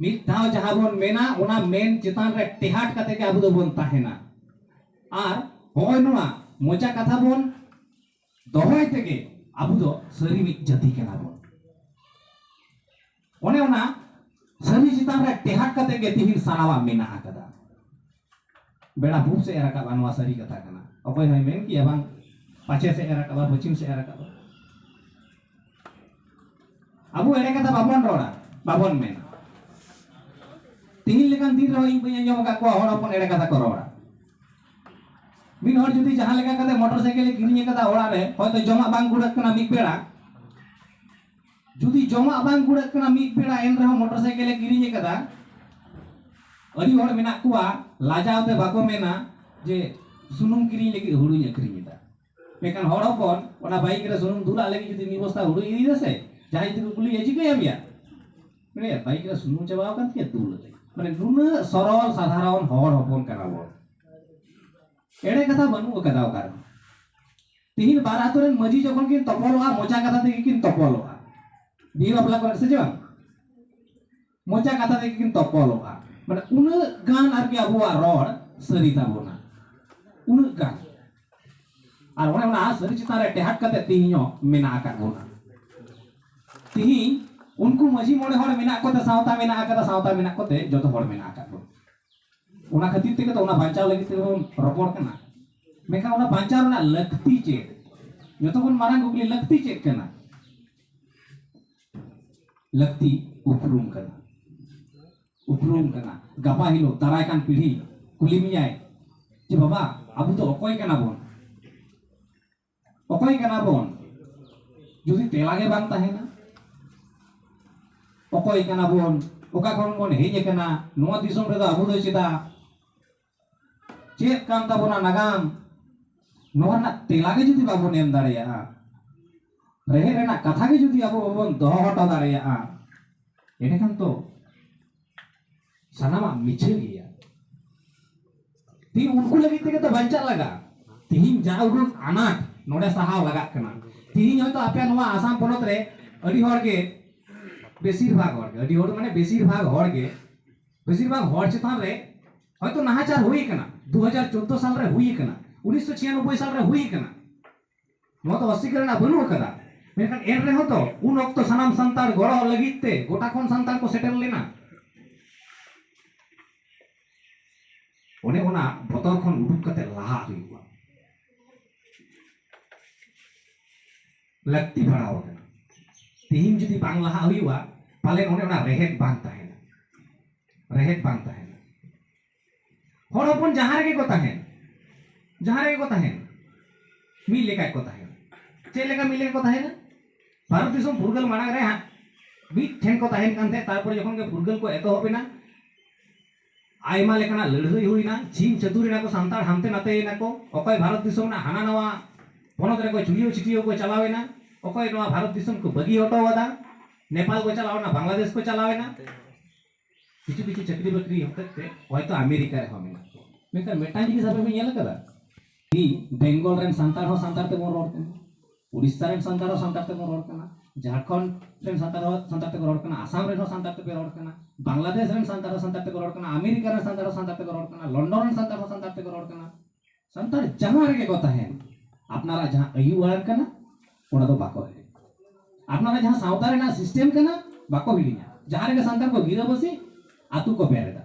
ᱢᱤᱫ ᱫᱷᱟᱣ ᱡᱟᱦᱟᱸ ᱵᱚᱱ ᱢᱮᱱᱟ, ᱚᱱᱟ ᱢᱮᱱ ᱪᱮᱛᱟᱱ ᱨᱮ ᱴᱮᱦᱟᱴ ᱠᱟᱛᱮ ᱜᱮ ᱟᱵᱚ ᱫᱚᱵᱚᱱ ᱛᱟᱦᱮᱱᱟ᱾ ᱟᱨ ᱦᱚᱸᱜᱼᱚᱭ ᱱᱚᱣᱟ ᱢᱚᱪᱟ ᱠᱟᱛᱷᱟ ᱵᱚᱱ ᱫᱚᱦᱚᱭ ᱛᱮᱜᱮ ᱟᱵᱚ ᱫᱚ ᱥᱟᱹᱨᱤ ᱢᱤᱫ ᱡᱟᱹᱛᱤ ᱠᱟᱱᱟ ᱵᱚᱱ᱾ ᱚᱱᱮ ᱚᱱᱟ ᱥᱟᱹᱨᱤ ᱪᱮᱛᱟᱱ ᱨᱮ ᱴᱮᱦᱟᱴ ᱠᱟᱛᱮ ᱜᱮ ᱛᱤᱦᱤᱧ ᱥᱟᱱᱟᱢᱟᱜ ᱢᱮᱱᱟᱜ ᱟᱠᱟᱫᱟ᱾ ᱵᱮᱲᱟ ᱯᱩᱵ ᱥᱮᱫ ᱮ ᱨᱟᱠᱟᱵᱟ, ᱱᱚᱣᱟ ᱥᱟᱹᱨᱤ ᱠᱟᱛᱷᱟ ᱠᱟᱱᱟ᱾ ᱚᱠᱚᱭ ᱦᱚᱸᱭ ᱢᱮᱱ ᱠᱮᱭᱟ ᱵᱟᱝ ᱯᱟᱪᱷᱮ ᱥᱮᱫ ᱮ ᱨᱟᱠᱟᱵᱟ, ᱯᱚᱪᱷᱤᱢ ᱥᱮᱫ ᱮ ᱨᱟᱠᱟᱵᱟ᱾ ᱟᱵᱚ ᱮᱲᱮ ᱠᱟᱛᱷᱟ ᱵᱟᱵᱚᱱ ᱨᱚᱲᱟ, ᱵᱟᱵᱚᱱ ᱢᱮᱱᱟ᱾ ᱛᱤᱦᱤᱧ ᱞᱮᱠᱟᱱ ᱫᱤᱱ ᱨᱮᱦᱚᱸ ᱤᱧ ᱵᱟᱹᱧ ᱟᱸᱡᱚᱢ ᱟᱠᱟᱫ ᱠᱚᱣᱟ ᱦᱚᱲ ᱦᱚᱯᱚᱱ ᱮᱲᱮ ᱠᱟᱛᱷᱟ ᱠᱚ ᱨᱚᱲᱟ᱾ ᱢᱤᱫ ᱦᱚᱲ ᱡᱩᱫᱤ ᱡᱟᱦᱟᱸ ᱞᱮᱠᱟ ᱠᱟᱛᱮ ᱢᱚᱴᱚᱨ ᱥᱟᱭᱠᱮᱞ ᱮ ᱠᱤᱨᱤᱧ ᱟᱠᱟᱫᱟ ᱚᱲᱟᱜ ᱨᱮ, ᱦᱚᱭᱛᱚ ᱡᱚᱢᱟᱜ ᱵᱟᱝ ᱠᱩᱲᱟᱹᱜ ᱠᱟᱱᱟ ᱢᱤᱫ ᱵᱮᱲᱟ, ᱡᱩᱫᱤ ᱡᱚᱢᱟᱜ ᱵᱟᱝ ᱠᱩᱲᱟᱹᱜ ᱠᱟᱱᱟ ᱢᱤᱫ ᱵᱮᱲᱟ, ᱮᱱ ᱨᱮᱦᱚᱸ ᱢᱚᱴᱚᱨ ᱥᱟᱭᱠᱮᱞ ᱮ ᱠᱤᱨᱤᱧ ᱟᱠᱟᱫᱟ, ᱟᱹᱰᱤ ᱦᱚᱲ ᱢᱮᱱᱟᱜ ᱠᱚᱣᱟ ᱞᱟᱡᱟᱣ ᱛᱮ ᱵᱟᱠᱚ ᱢᱮᱱᱟ ᱡᱮ ᱥᱩᱱᱩᱢ ᱠᱤᱨᱤᱧ ᱞᱟᱹᱜᱤᱫ ᱦᱩᱲᱩᱧ ᱟᱹᱠᱷᱨᱤᱧ ᱮᱫᱟ᱾ ᱢᱮᱱᱠᱷᱟᱱ ᱦᱚᱲ ᱦᱚᱯᱚᱱ ᱚᱱᱟ ᱵᱟᱭᱤᱠ ᱨᱮ ᱥᱩᱱᱩᱢ ᱫᱩᱞᱟᱜ ᱞᱟᱹᱜᱤᱫ ᱡᱩᱫᱤ ᱢᱤᱫ ᱵᱚᱥᱛᱟ ᱦᱩᱲᱩᱭ ᱤᱫᱤᱭᱮᱫᱟ ᱥᱮ, ᱡᱟᱦᱟᱸᱭ ᱡᱩᱫᱤ ᱠᱚ ᱠᱩᱞᱤᱭᱟ, "ᱪᱤᱠᱟᱹᱭᱟᱢ ᱭᱟ?" ᱢᱮᱱᱟ, "ᱵᱟᱭᱤᱠ ᱨᱮ ᱥᱩᱱᱩᱢ ᱪᱟᱵᱟᱣ ᱟᱠᱟᱱ ᱛᱤᱧᱟ, ᱫᱩᱞ ᱟᱹᱫᱟᱹᱧ᱾" ᱢᱟᱱᱮ ᱱᱩᱱᱟᱹᱜ ᱥᱚᱨᱚᱞ ᱥᱟᱫᱷᱟᱨᱚᱱ ᱦᱚᱲ ᱦᱚᱯᱚᱱ ᱠᱟᱱᱟ ᱵᱚᱱ᱾ ᱮᱲᱮ ᱠᱟᱛᱷᱟ ᱵᱟᱹᱱᱩᱜ ᱟᱠᱟᱫᱟ ᱚᱠᱟᱨᱮ᱾ ᱛᱤᱦᱤᱧ ᱵᱟᱨ ᱟᱛᱳ ᱨᱮᱱ ᱢᱟᱹᱡᱷᱤ ᱡᱚᱠᱷᱚᱱ ᱠᱤᱱ ᱛᱚᱯᱚᱞᱚᱜᱼᱟ, ᱢᱚᱪᱟ ᱠᱟᱛᱷᱟ ᱛᱮᱜᱮ ᱠᱤᱱ ᱛᱚᱯᱚᱞᱚᱜᱼᱟ᱾ ᱵᱤᱦᱟᱹ ᱵᱟᱯᱞᱟ ᱠᱚᱨᱮ ᱥᱮ ᱪᱮ ᱵᱟᱝ? ᱢᱚᱪᱟ ᱠᱟᱛᱷᱟ ᱛᱮᱜᱮ ᱠᱤᱱ ᱛᱚᱯᱚᱞᱚᱜᱼᱟ᱾ ᱢᱟᱱᱮ ᱩᱱᱟᱹᱜ ᱜᱟᱱ ᱟᱨᱠᱤ ᱟᱵᱚᱣᱟᱜ ᱨᱚᱲ ᱥᱟᱹᱨᱤ ᱛᱟᱵᱚᱱᱟ, ᱩᱱᱟᱹᱜ ᱜᱟᱱ᱾ ᱟᱨ ᱚᱱᱮ ᱚᱱᱟ ᱥᱟᱹᱨᱤ ᱪᱮᱛᱟᱱ ᱨᱮ ᱴᱮᱦᱟᱴ ᱠᱟᱛᱮ ᱛᱤᱦᱤᱧ ᱦᱚᱸ ᱢᱮᱱᱟᱜ ᱟᱠᱟᱫ ᱵᱚᱱᱟ᱾ ᱛᱤᱦᱤᱧ ᱩᱱᱠᱩ ᱢᱟᱹᱡᱷᱤ ᱢᱚᱬᱮ ᱦᱚᱲ ᱢᱮᱱᱟᱜ ᱠᱚᱛᱮ ᱥᱟᱶᱛᱟ ᱢᱮᱱᱟᱜ ᱟᱠᱟᱫᱟ, ᱥᱟᱶᱛᱟ ᱢᱮᱱᱟᱜ ᱠᱚᱛᱮ ᱡᱚᱛᱚ ᱦᱚᱲ ᱢᱮᱱᱟᱜ ᱟᱠᱟᱫ ᱵᱚᱱᱟ᱾ ᱚᱱᱟ ᱠᱷᱟᱹᱛᱤᱨ ᱛᱮᱜᱮ ᱛᱚ ᱚᱱᱟ ᱵᱟᱧᱪᱟᱣ ᱞᱟᱹᱜᱤᱫ ᱛᱮᱜᱮ ᱵᱚᱱ ᱨᱚᱯᱚᱲ ᱠᱟᱱᱟ᱾ ᱢᱮᱱᱠᱷᱟᱱ ᱚᱱᱟ ᱵᱟᱧᱪᱟᱣ ᱨᱮᱱᱟᱜ ᱞᱟᱹᱠᱛᱤ ᱪᱮᱫ? ᱡᱚᱛᱚ ᱠᱷᱚᱱ ᱢᱟᱨᱟᱝ ᱠᱩᱠᱞᱤ, ᱞᱟᱹᱠᱛᱤ ᱪᱮᱫ ᱠᱟᱱᱟ? ᱞᱟᱹᱠᱛᱤ ᱩᱯᱨᱩᱢ ᱠᱟᱱᱟ᱾ ᱩᱯᱨᱩᱢ ᱠᱟᱱᱟ᱾ ᱜᱟᱯᱟ ᱦᱤᱞᱳᱜ ᱫᱟᱨᱟᱭ ᱠᱟᱱ ᱯᱤᱲᱦᱤ ᱠᱩᱞᱤ ᱢᱮᱭᱟᱭ ᱡᱮ, "ᱵᱟᱵᱟ, ᱟᱵᱚ ᱫᱚ ᱚᱠᱚᱭ ᱠᱟᱱᱟ ᱵᱚᱱ? ᱚᱠᱚᱭ ᱠᱟᱱᱟ ᱵᱚᱱ?" ᱡᱩᱫᱤ ᱛᱮᱞᱟ ᱜᱮ ᱵᱟᱝ ᱛᱟᱦᱮᱱᱟ, ᱚᱠᱚᱭ ᱠᱟᱱᱟ ᱵᱚᱱ, ᱚᱠᱟ ᱠᱷᱚᱱ ᱵᱚᱱ ᱦᱮᱡ ᱟᱠᱟᱱᱟ, ᱱᱚᱣᱟ ᱫᱤᱥᱚᱢ ᱨᱮᱫᱚ ᱟᱵᱚ ᱫᱚ ᱪᱮᱫᱟᱜ, ᱪᱮᱫ ᱠᱟᱱ ᱛᱟᱵᱚᱱᱟ ᱱᱟᱜᱟᱢ, ᱱᱚᱣᱟ ᱨᱮᱱᱟᱜ ᱛᱮᱞᱟ ᱜᱮ ᱡᱩᱫᱤ ᱵᱟᱵᱚᱱ ᱮᱢ ᱫᱟᱲᱮᱭᱟᱜᱼᱟ, ᱨᱮᱦᱮᱫ ᱨᱮᱱᱟᱜ ᱠᱟᱛᱷᱟ ᱜᱮ ᱡᱩᱫᱤ ᱟᱵᱚ ᱵᱟᱵᱚᱱ ᱫᱚᱦᱚ ᱦᱚᱴᱚ ᱫᱟᱲᱮᱭᱟᱜᱼᱟ, ᱮᱸᱰᱮᱠᱷᱟᱱ ᱛᱚ ᱥᱟᱱᱟᱢᱟᱜ ᱢᱤᱪᱷᱟᱹ ᱜᱮᱭᱟ᱾ ᱛᱤᱦᱤᱧ ᱩᱱᱠᱩ ᱞᱟᱹᱜᱤᱫ ᱛᱮᱜᱮ ᱛᱚ ᱵᱟᱧᱪᱟᱜ ᱞᱟᱜᱟᱜᱼᱟ᱾ ᱛᱤᱦᱤᱧ ᱡᱟ ᱩᱰᱩᱠ ᱟᱱᱟᱴ ᱱᱚᱰᱮ ᱥᱟᱦᱟᱣ ᱞᱟᱜᱟᱜ ᱠᱟᱱᱟ᱾ ᱛᱤᱦᱤᱧ ᱦᱚᱭᱛᱳ ᱟᱯᱮ ᱱᱚᱣᱟ ᱟᱥᱟᱢ ᱯᱚᱱᱚᱛ ᱨᱮ ᱟᱹᱰᱤ ᱦᱚᱲ ᱜᱮ, ᱵᱮᱥᱤᱨ ᱵᱷᱟᱜᱽ ᱦᱚᱲ ᱜᱮ, ᱟᱹᱰᱤ ᱦᱚᱲ ᱢᱟᱱᱮ ᱵᱮᱥᱤᱨ ᱵᱷᱟᱜᱽ ᱦᱚᱲ ᱜᱮ, ᱵᱮᱥᱤᱨ ᱵᱷᱟᱜᱽ ᱦᱚᱲ ᱪᱮᱛᱟᱱ ᱨᱮ ᱦᱚᱭᱛᱳ ᱱᱟᱦᱟᱪᱟᱨ ᱦᱩᱭ ᱟᱠᱟᱱᱟ, ᱫᱩ ᱦᱟᱡᱟᱨ ᱪᱳᱫᱽᱫᱳ ᱥᱟᱞ ᱨᱮ ᱦᱩᱭ ᱟᱠᱟᱱᱟ, ᱩᱱᱤᱥᱥᱚ ᱪᱷᱤᱭᱟᱱᱚᱵᱵᱳᱭ ᱥᱟᱞ ᱨᱮ ᱦᱩᱭ ᱟᱠᱟᱱᱟ᱾ ᱱᱚᱣᱟ ᱫᱚ ᱚᱥᱤᱠᱟᱨ ᱨᱮᱱᱟᱜ ᱵᱟᱹᱱᱩᱜ ᱟᱠᱟᱫᱟ᱾ ᱢᱮᱱᱠᱷᱟᱱ ᱮᱱ ᱨᱮᱦᱚᱸ ᱛᱚ ᱩᱱ ᱚᱠᱛᱚ ᱥᱟᱱᱟᱢ ᱥᱟᱱᱛᱟᱲ ᱜᱚᱲᱚ ᱞᱟᱹᱜᱤᱫ ᱛᱮ ᱜᱚᱴᱟ ᱠᱷᱚᱱ ᱥᱟᱱᱛᱟᱲ ᱠᱚ ᱥᱮᱴᱮᱨ ᱞᱮᱱᱟ᱾ ᱚᱱᱮ ᱚᱱᱟ ᱵᱚᱛᱚᱨ ᱠᱷᱚᱱ ᱩᱰᱩᱠ ᱠᱟᱛᱮ ᱞᱟᱦᱟ ᱦᱩᱭᱩᱜᱼᱟ, ᱞᱟᱹᱠᱛᱤ ᱯᱟᱲᱟᱣ ᱟᱠᱟᱱᱟ᱾ ᱛᱤᱦᱤᱧ ᱡᱩᱫᱤ ᱵᱟᱝ ᱞᱟᱦᱟ ᱦᱩᱭᱩᱜᱼᱟ, ᱯᱟᱞᱮᱱ ᱚᱱᱮ ᱚᱱᱟ ᱨᱮᱦᱮᱫ ᱵᱟᱝ ᱛᱟᱦᱮᱱᱟ, ᱨᱮᱦᱮᱫ ᱵᱟᱝ ᱛᱟᱦᱮᱱᱟ᱾ ᱦᱚᱲ ᱦᱚᱯᱚᱱ ᱡᱟᱦᱟᱸ ᱨᱮᱜᱮ ᱠᱚ ᱛᱟᱦᱮᱱ, ᱡᱟᱦᱟᱸ ᱨᱮᱜᱮ ᱠᱚ ᱛᱟᱦᱮᱱ, ᱢᱤᱫ ᱞᱮᱠᱟ ᱠᱚ ᱛᱟᱦᱮᱱᱟ᱾ ᱪᱮᱫ ᱞᱮᱠᱟ ᱢᱤᱫ ᱞᱮᱠᱟ ᱠᱚ ᱛᱟᱦᱮᱱᱟ? ᱵᱷᱟᱨᱚᱛ ᱫᱤᱥᱚᱢ ᱯᱷᱩᱨᱜᱟᱹᱞ ᱢᱟᱲᱟᱝ ᱨᱮ ᱦᱟᱸᱜ ᱢᱤᱫ ᱴᱷᱮᱱ ᱠᱚ ᱛᱟᱦᱮᱱ ᱠᱟᱱ ᱛᱟᱦᱮᱸᱫ, ᱛᱟᱨᱯᱚᱨᱮ ᱡᱚᱠᱷᱚᱱ ᱜᱮ ᱯᱷᱩᱨᱜᱟᱹᱞ ᱠᱚ ᱮᱛᱚᱦᱚᱵ ᱮᱱᱟ, ᱟᱭᱢᱟ ᱞᱮᱠᱟᱱᱟᱜ ᱞᱟᱹᱲᱦᱟᱹᱭ ᱦᱩᱭᱱᱟ, ᱪᱷᱤᱝ ᱪᱷᱟᱹᱛᱩᱨ ᱮᱱᱟ ᱠᱚ ᱥᱟᱱᱛᱟᱲ, ᱦᱟᱱᱛᱮ ᱱᱟᱛᱮ ᱮᱱᱟ ᱠᱚ, ᱚᱠᱚᱭ ᱵᱷᱟᱨᱚᱛ ᱫᱤᱥᱚᱢ ᱨᱮᱱᱟᱜ ᱦᱟᱱᱟ ᱱᱟᱣᱟ ᱯᱚᱱᱚᱛ ᱨᱮᱠᱚ ᱪᱷᱩᱲᱭᱟᱹᱣ ᱪᱷᱤᱴᱭᱟᱹᱣ ᱠᱚ ᱪᱟᱞᱟᱣ ᱮᱱᱟ, ᱚᱠᱚᱭ ᱱᱚᱣᱟ ᱵᱷᱟᱨᱚᱛ ᱫᱤᱥᱚᱢ ᱠᱚ ᱵᱟᱹᱜᱤ ᱦᱚᱴᱚ ᱟᱫᱟ, ᱱᱮᱯᱟᱞ ᱠᱚ ᱪᱟᱞᱟᱣ ᱮᱱᱟ, ᱵᱟᱝᱞᱟᱫᱮᱥ ᱠᱚ ᱪᱟᱞᱟᱣ ᱮᱱᱟ, ᱠᱤᱪᱷᱩ ᱠᱤᱪᱷᱩ ᱪᱟᱹᱠᱨᱤ ᱵᱟᱹᱠᱨᱤ ᱦᱚᱛᱮᱡ ᱛᱮ ᱦᱚᱭᱛᱳ ᱟᱢᱮᱨᱤᱠᱟ ᱨᱮᱦᱚᱸ ᱢᱮᱱᱟᱜ ᱠᱚᱣᱟ᱾ ᱢᱮᱱᱠᱷᱟᱱ ᱢᱤᱫᱴᱟᱝ ᱡᱤᱱᱤᱥ ᱟᱯᱮ ᱯᱮ ᱧᱮᱞ ᱟᱠᱟᱫᱟ? ᱛᱤᱦᱤᱧ ᱵᱮᱝᱜᱚᱞ ᱨᱮᱱ ᱥᱟᱱᱛᱟᱲ ᱦᱚᱸ ᱥᱟᱱᱛᱟᱲ ᱛᱮᱵᱚᱱ ᱨᱚᱲ ᱠᱟᱱᱟ, ᱩᱲᱤᱥᱥᱟ ᱨᱮᱱ ᱥᱟᱱᱛᱟᱲ ᱦᱚᱸ ᱥᱟᱱᱛᱟᱲ ᱛᱮᱵᱚᱱ ᱨᱚᱲ ᱠᱟᱱᱟ, ᱡᱷᱟᱲᱠᱷᱚᱸᱰ ᱨᱮᱱ ᱥᱟᱱᱛᱟᱲ ᱦᱚᱸ ᱥᱟᱱᱛᱟᱲ ᱛᱮᱠᱚ ᱨᱚᱲ ᱠᱟᱱᱟ, ᱟᱥᱟᱢ ᱨᱮᱱ ᱦᱚᱸ ᱥᱟᱱᱛᱟᱲ ᱛᱮᱯᱮ ᱨᱚᱲ ᱠᱟᱱᱟ, ᱵᱟᱝᱞᱟᱫᱮᱥ ᱨᱮᱱ ᱥᱟᱱᱛᱟᱲ ᱦᱚᱸ ᱥᱟᱱᱛᱟᱲ ᱛᱮᱠᱚ ᱨᱚᱲ ᱠᱟᱱᱟ, ᱟᱢᱮᱨᱤᱠᱟ ᱨᱮᱱ ᱥᱟᱱᱛᱟᱲ ᱦᱚᱸ ᱥᱟᱱᱛᱟᱲ ᱛᱮᱠᱚ ᱨᱚᱲ ᱠᱟᱱᱟ, ᱞᱚᱱᱰᱚᱱ ᱨᱮᱱ ᱥᱟᱱᱛᱟᱲ ᱦᱚᱸ ᱥᱟᱱᱛᱟᱲ ᱛᱮᱠᱚ ᱨᱚᱲ ᱠᱟᱱᱟ᱾ ᱥᱟᱱᱛᱟᱲ ᱡᱟᱦᱟᱸ ᱨᱮᱜᱮ ᱠᱚ ᱛᱟᱦᱮᱱ, ᱟᱯᱱᱟᱨᱟᱜ ᱡᱟᱦᱟᱸ ᱟᱭᱩ ᱟᱲᱟᱝ ᱠᱟᱱᱟ, ᱚᱱᱟ ᱫᱚ ᱵᱟᱠᱚ ᱦᱤᱲᱤᱧᱟ᱾ ᱟᱯᱱᱟᱨᱟᱜ ᱡᱟᱦᱟᱸ ᱥᱟᱶᱛᱟ ᱨᱮᱱᱟᱜ ᱥᱤᱥᱴᱮᱢ ᱠᱟᱱᱟ, ᱵᱟᱠᱚ ᱦᱤᱲᱤᱧᱟ᱾ ᱡᱟᱦᱟᱸ ᱨᱮᱜᱮ ᱥᱟᱱᱛᱟᱲ ᱠᱚ ᱜᱤᱨᱟᱹᱵᱟᱹᱥᱤ, ᱟᱛᱳ ᱠᱚ ᱵᱮᱨᱮᱫᱟ,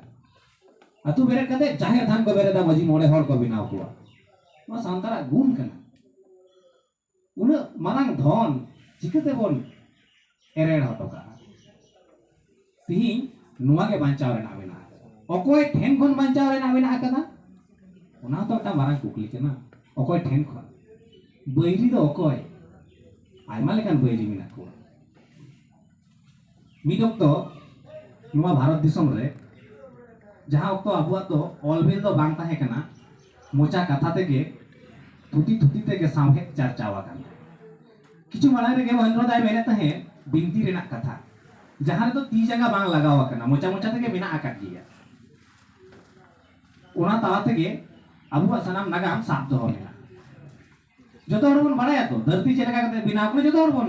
ᱟᱛᱳ ᱵᱮᱨᱮᱫ ᱠᱟᱛᱮ ᱡᱟᱦᱮᱨ ᱛᱷᱟᱱ ᱠᱚ ᱵᱮᱨᱮᱫᱟ, ᱢᱟᱹᱡᱷᱤ ᱢᱚᱬᱮ ᱦᱚᱲ ᱠᱚ ᱵᱮᱱᱟᱣ ᱠᱚᱣᱟ᱾ ᱱᱚᱣᱟ ᱥᱟᱱᱛᱟᱲᱟᱜ ᱜᱩᱱ ᱠᱟᱱᱟ᱾ ᱩᱱᱟᱹᱜ ᱢᱟᱨᱟᱝ ᱫᱷᱚᱱ ᱪᱤᱠᱟᱹ ᱛᱮᱵᱚᱱ ᱮᱨᱮᱲ ᱦᱚᱴᱚ ᱠᱟᱜᱼᱟ? ᱛᱤᱦᱤᱧ ᱱᱚᱣᱟ ᱜᱮ ᱵᱟᱧᱪᱟᱣ ᱨᱮᱱᱟᱜ ᱢᱮᱱᱟᱜᱼᱟ᱾ ᱚᱠᱚᱭ ᱴᱷᱮᱱ ᱠᱷᱚᱱ ᱵᱟᱧᱪᱟᱣ ᱨᱮᱱᱟᱜ ᱢᱮᱱᱟᱜ ᱟᱠᱟᱫᱟ, ᱚᱱᱟ ᱦᱚᱸᱛᱚ ᱢᱤᱫᱴᱟᱝ ᱢᱟᱨᱟᱝ ᱠᱩᱠᱞᱤ ᱠᱟᱱᱟ᱾ ᱚᱠᱚᱭ ᱴᱷᱮᱱ ᱠᱷᱚᱱ? ᱵᱟᱹᱭᱨᱤ ᱫᱚ ᱚᱠᱚᱭ? ᱟᱭᱢᱟ ᱞᱮᱠᱟᱱ ᱵᱟᱹᱭᱨᱤ ᱢᱮᱱᱟᱜ ᱠᱚᱣᱟ᱾ ᱢᱤᱫ ᱚᱠᱛᱚ ᱱᱚᱣᱟ ᱵᱷᱟᱨᱚᱛ ᱫᱤᱥᱚᱢ ᱨᱮ, ᱡᱟᱦᱟᱸ ᱚᱠᱛᱚ ᱟᱵᱚᱣᱟᱜ ᱫᱚ ᱚᱞ ᱵᱤᱞ ᱫᱚ ᱵᱟᱝ ᱛᱟᱦᱮᱸ ᱠᱟᱱᱟ, ᱢᱚᱪᱟ ᱠᱟᱛᱷᱟ ᱛᱮᱜᱮ, ᱛᱷᱩᱛᱤ ᱛᱷᱩᱛᱤ ᱛᱮᱜᱮ ᱥᱟᱶᱦᱮᱫ ᱪᱟᱨᱪᱟᱣ ᱟᱠᱟᱱ ᱛᱟᱦᱮᱸ᱾ ᱠᱤᱪᱷᱩ ᱢᱟᱲᱟᱝ ᱨᱮᱜᱮ ᱢᱚᱦᱮᱱᱫᱨᱚ ᱫᱟᱭ ᱢᱮᱱᱮᱫ ᱛᱟᱦᱮᱸᱫ ᱵᱤᱱᱛᱤ ᱨᱮᱱᱟᱜ ᱠᱟᱛᱷᱟ, ᱡᱟᱦᱟᱸ ᱨᱮᱫᱚ ᱛᱤ ᱡᱟᱸᱜᱟ ᱵᱟᱝ ᱞᱟᱜᱟᱣ ᱟᱠᱟᱱᱟ, ᱢᱚᱪᱟ ᱢᱚᱪᱟ ᱛᱮᱜᱮ ᱢᱮᱱᱟᱜ ᱟᱠᱟᱫ ᱜᱮᱭᱟ᱾ ᱚᱱᱟ ᱛᱟᱞᱟ ᱛᱮᱜᱮ ᱟᱵᱚᱣᱟᱜ ᱥᱟᱱᱟᱢ ᱱᱟᱜᱟᱢ ᱥᱟᱵ ᱫᱚᱦᱚ ᱢᱮᱱᱟᱜᱼᱟ᱾ ᱡᱚᱛᱚ ᱦᱚᱲ ᱵᱚᱱ ᱵᱟᱲᱟᱭᱟ ᱛᱚ, ᱫᱷᱟᱹᱨᱛᱤ ᱪᱮᱫ ᱞᱮᱠᱟ ᱠᱟᱛᱮ ᱵᱮᱱᱟᱣ ᱠᱟᱱᱟ, ᱡᱚᱛᱚ ᱦᱚᱲ ᱵᱚᱱ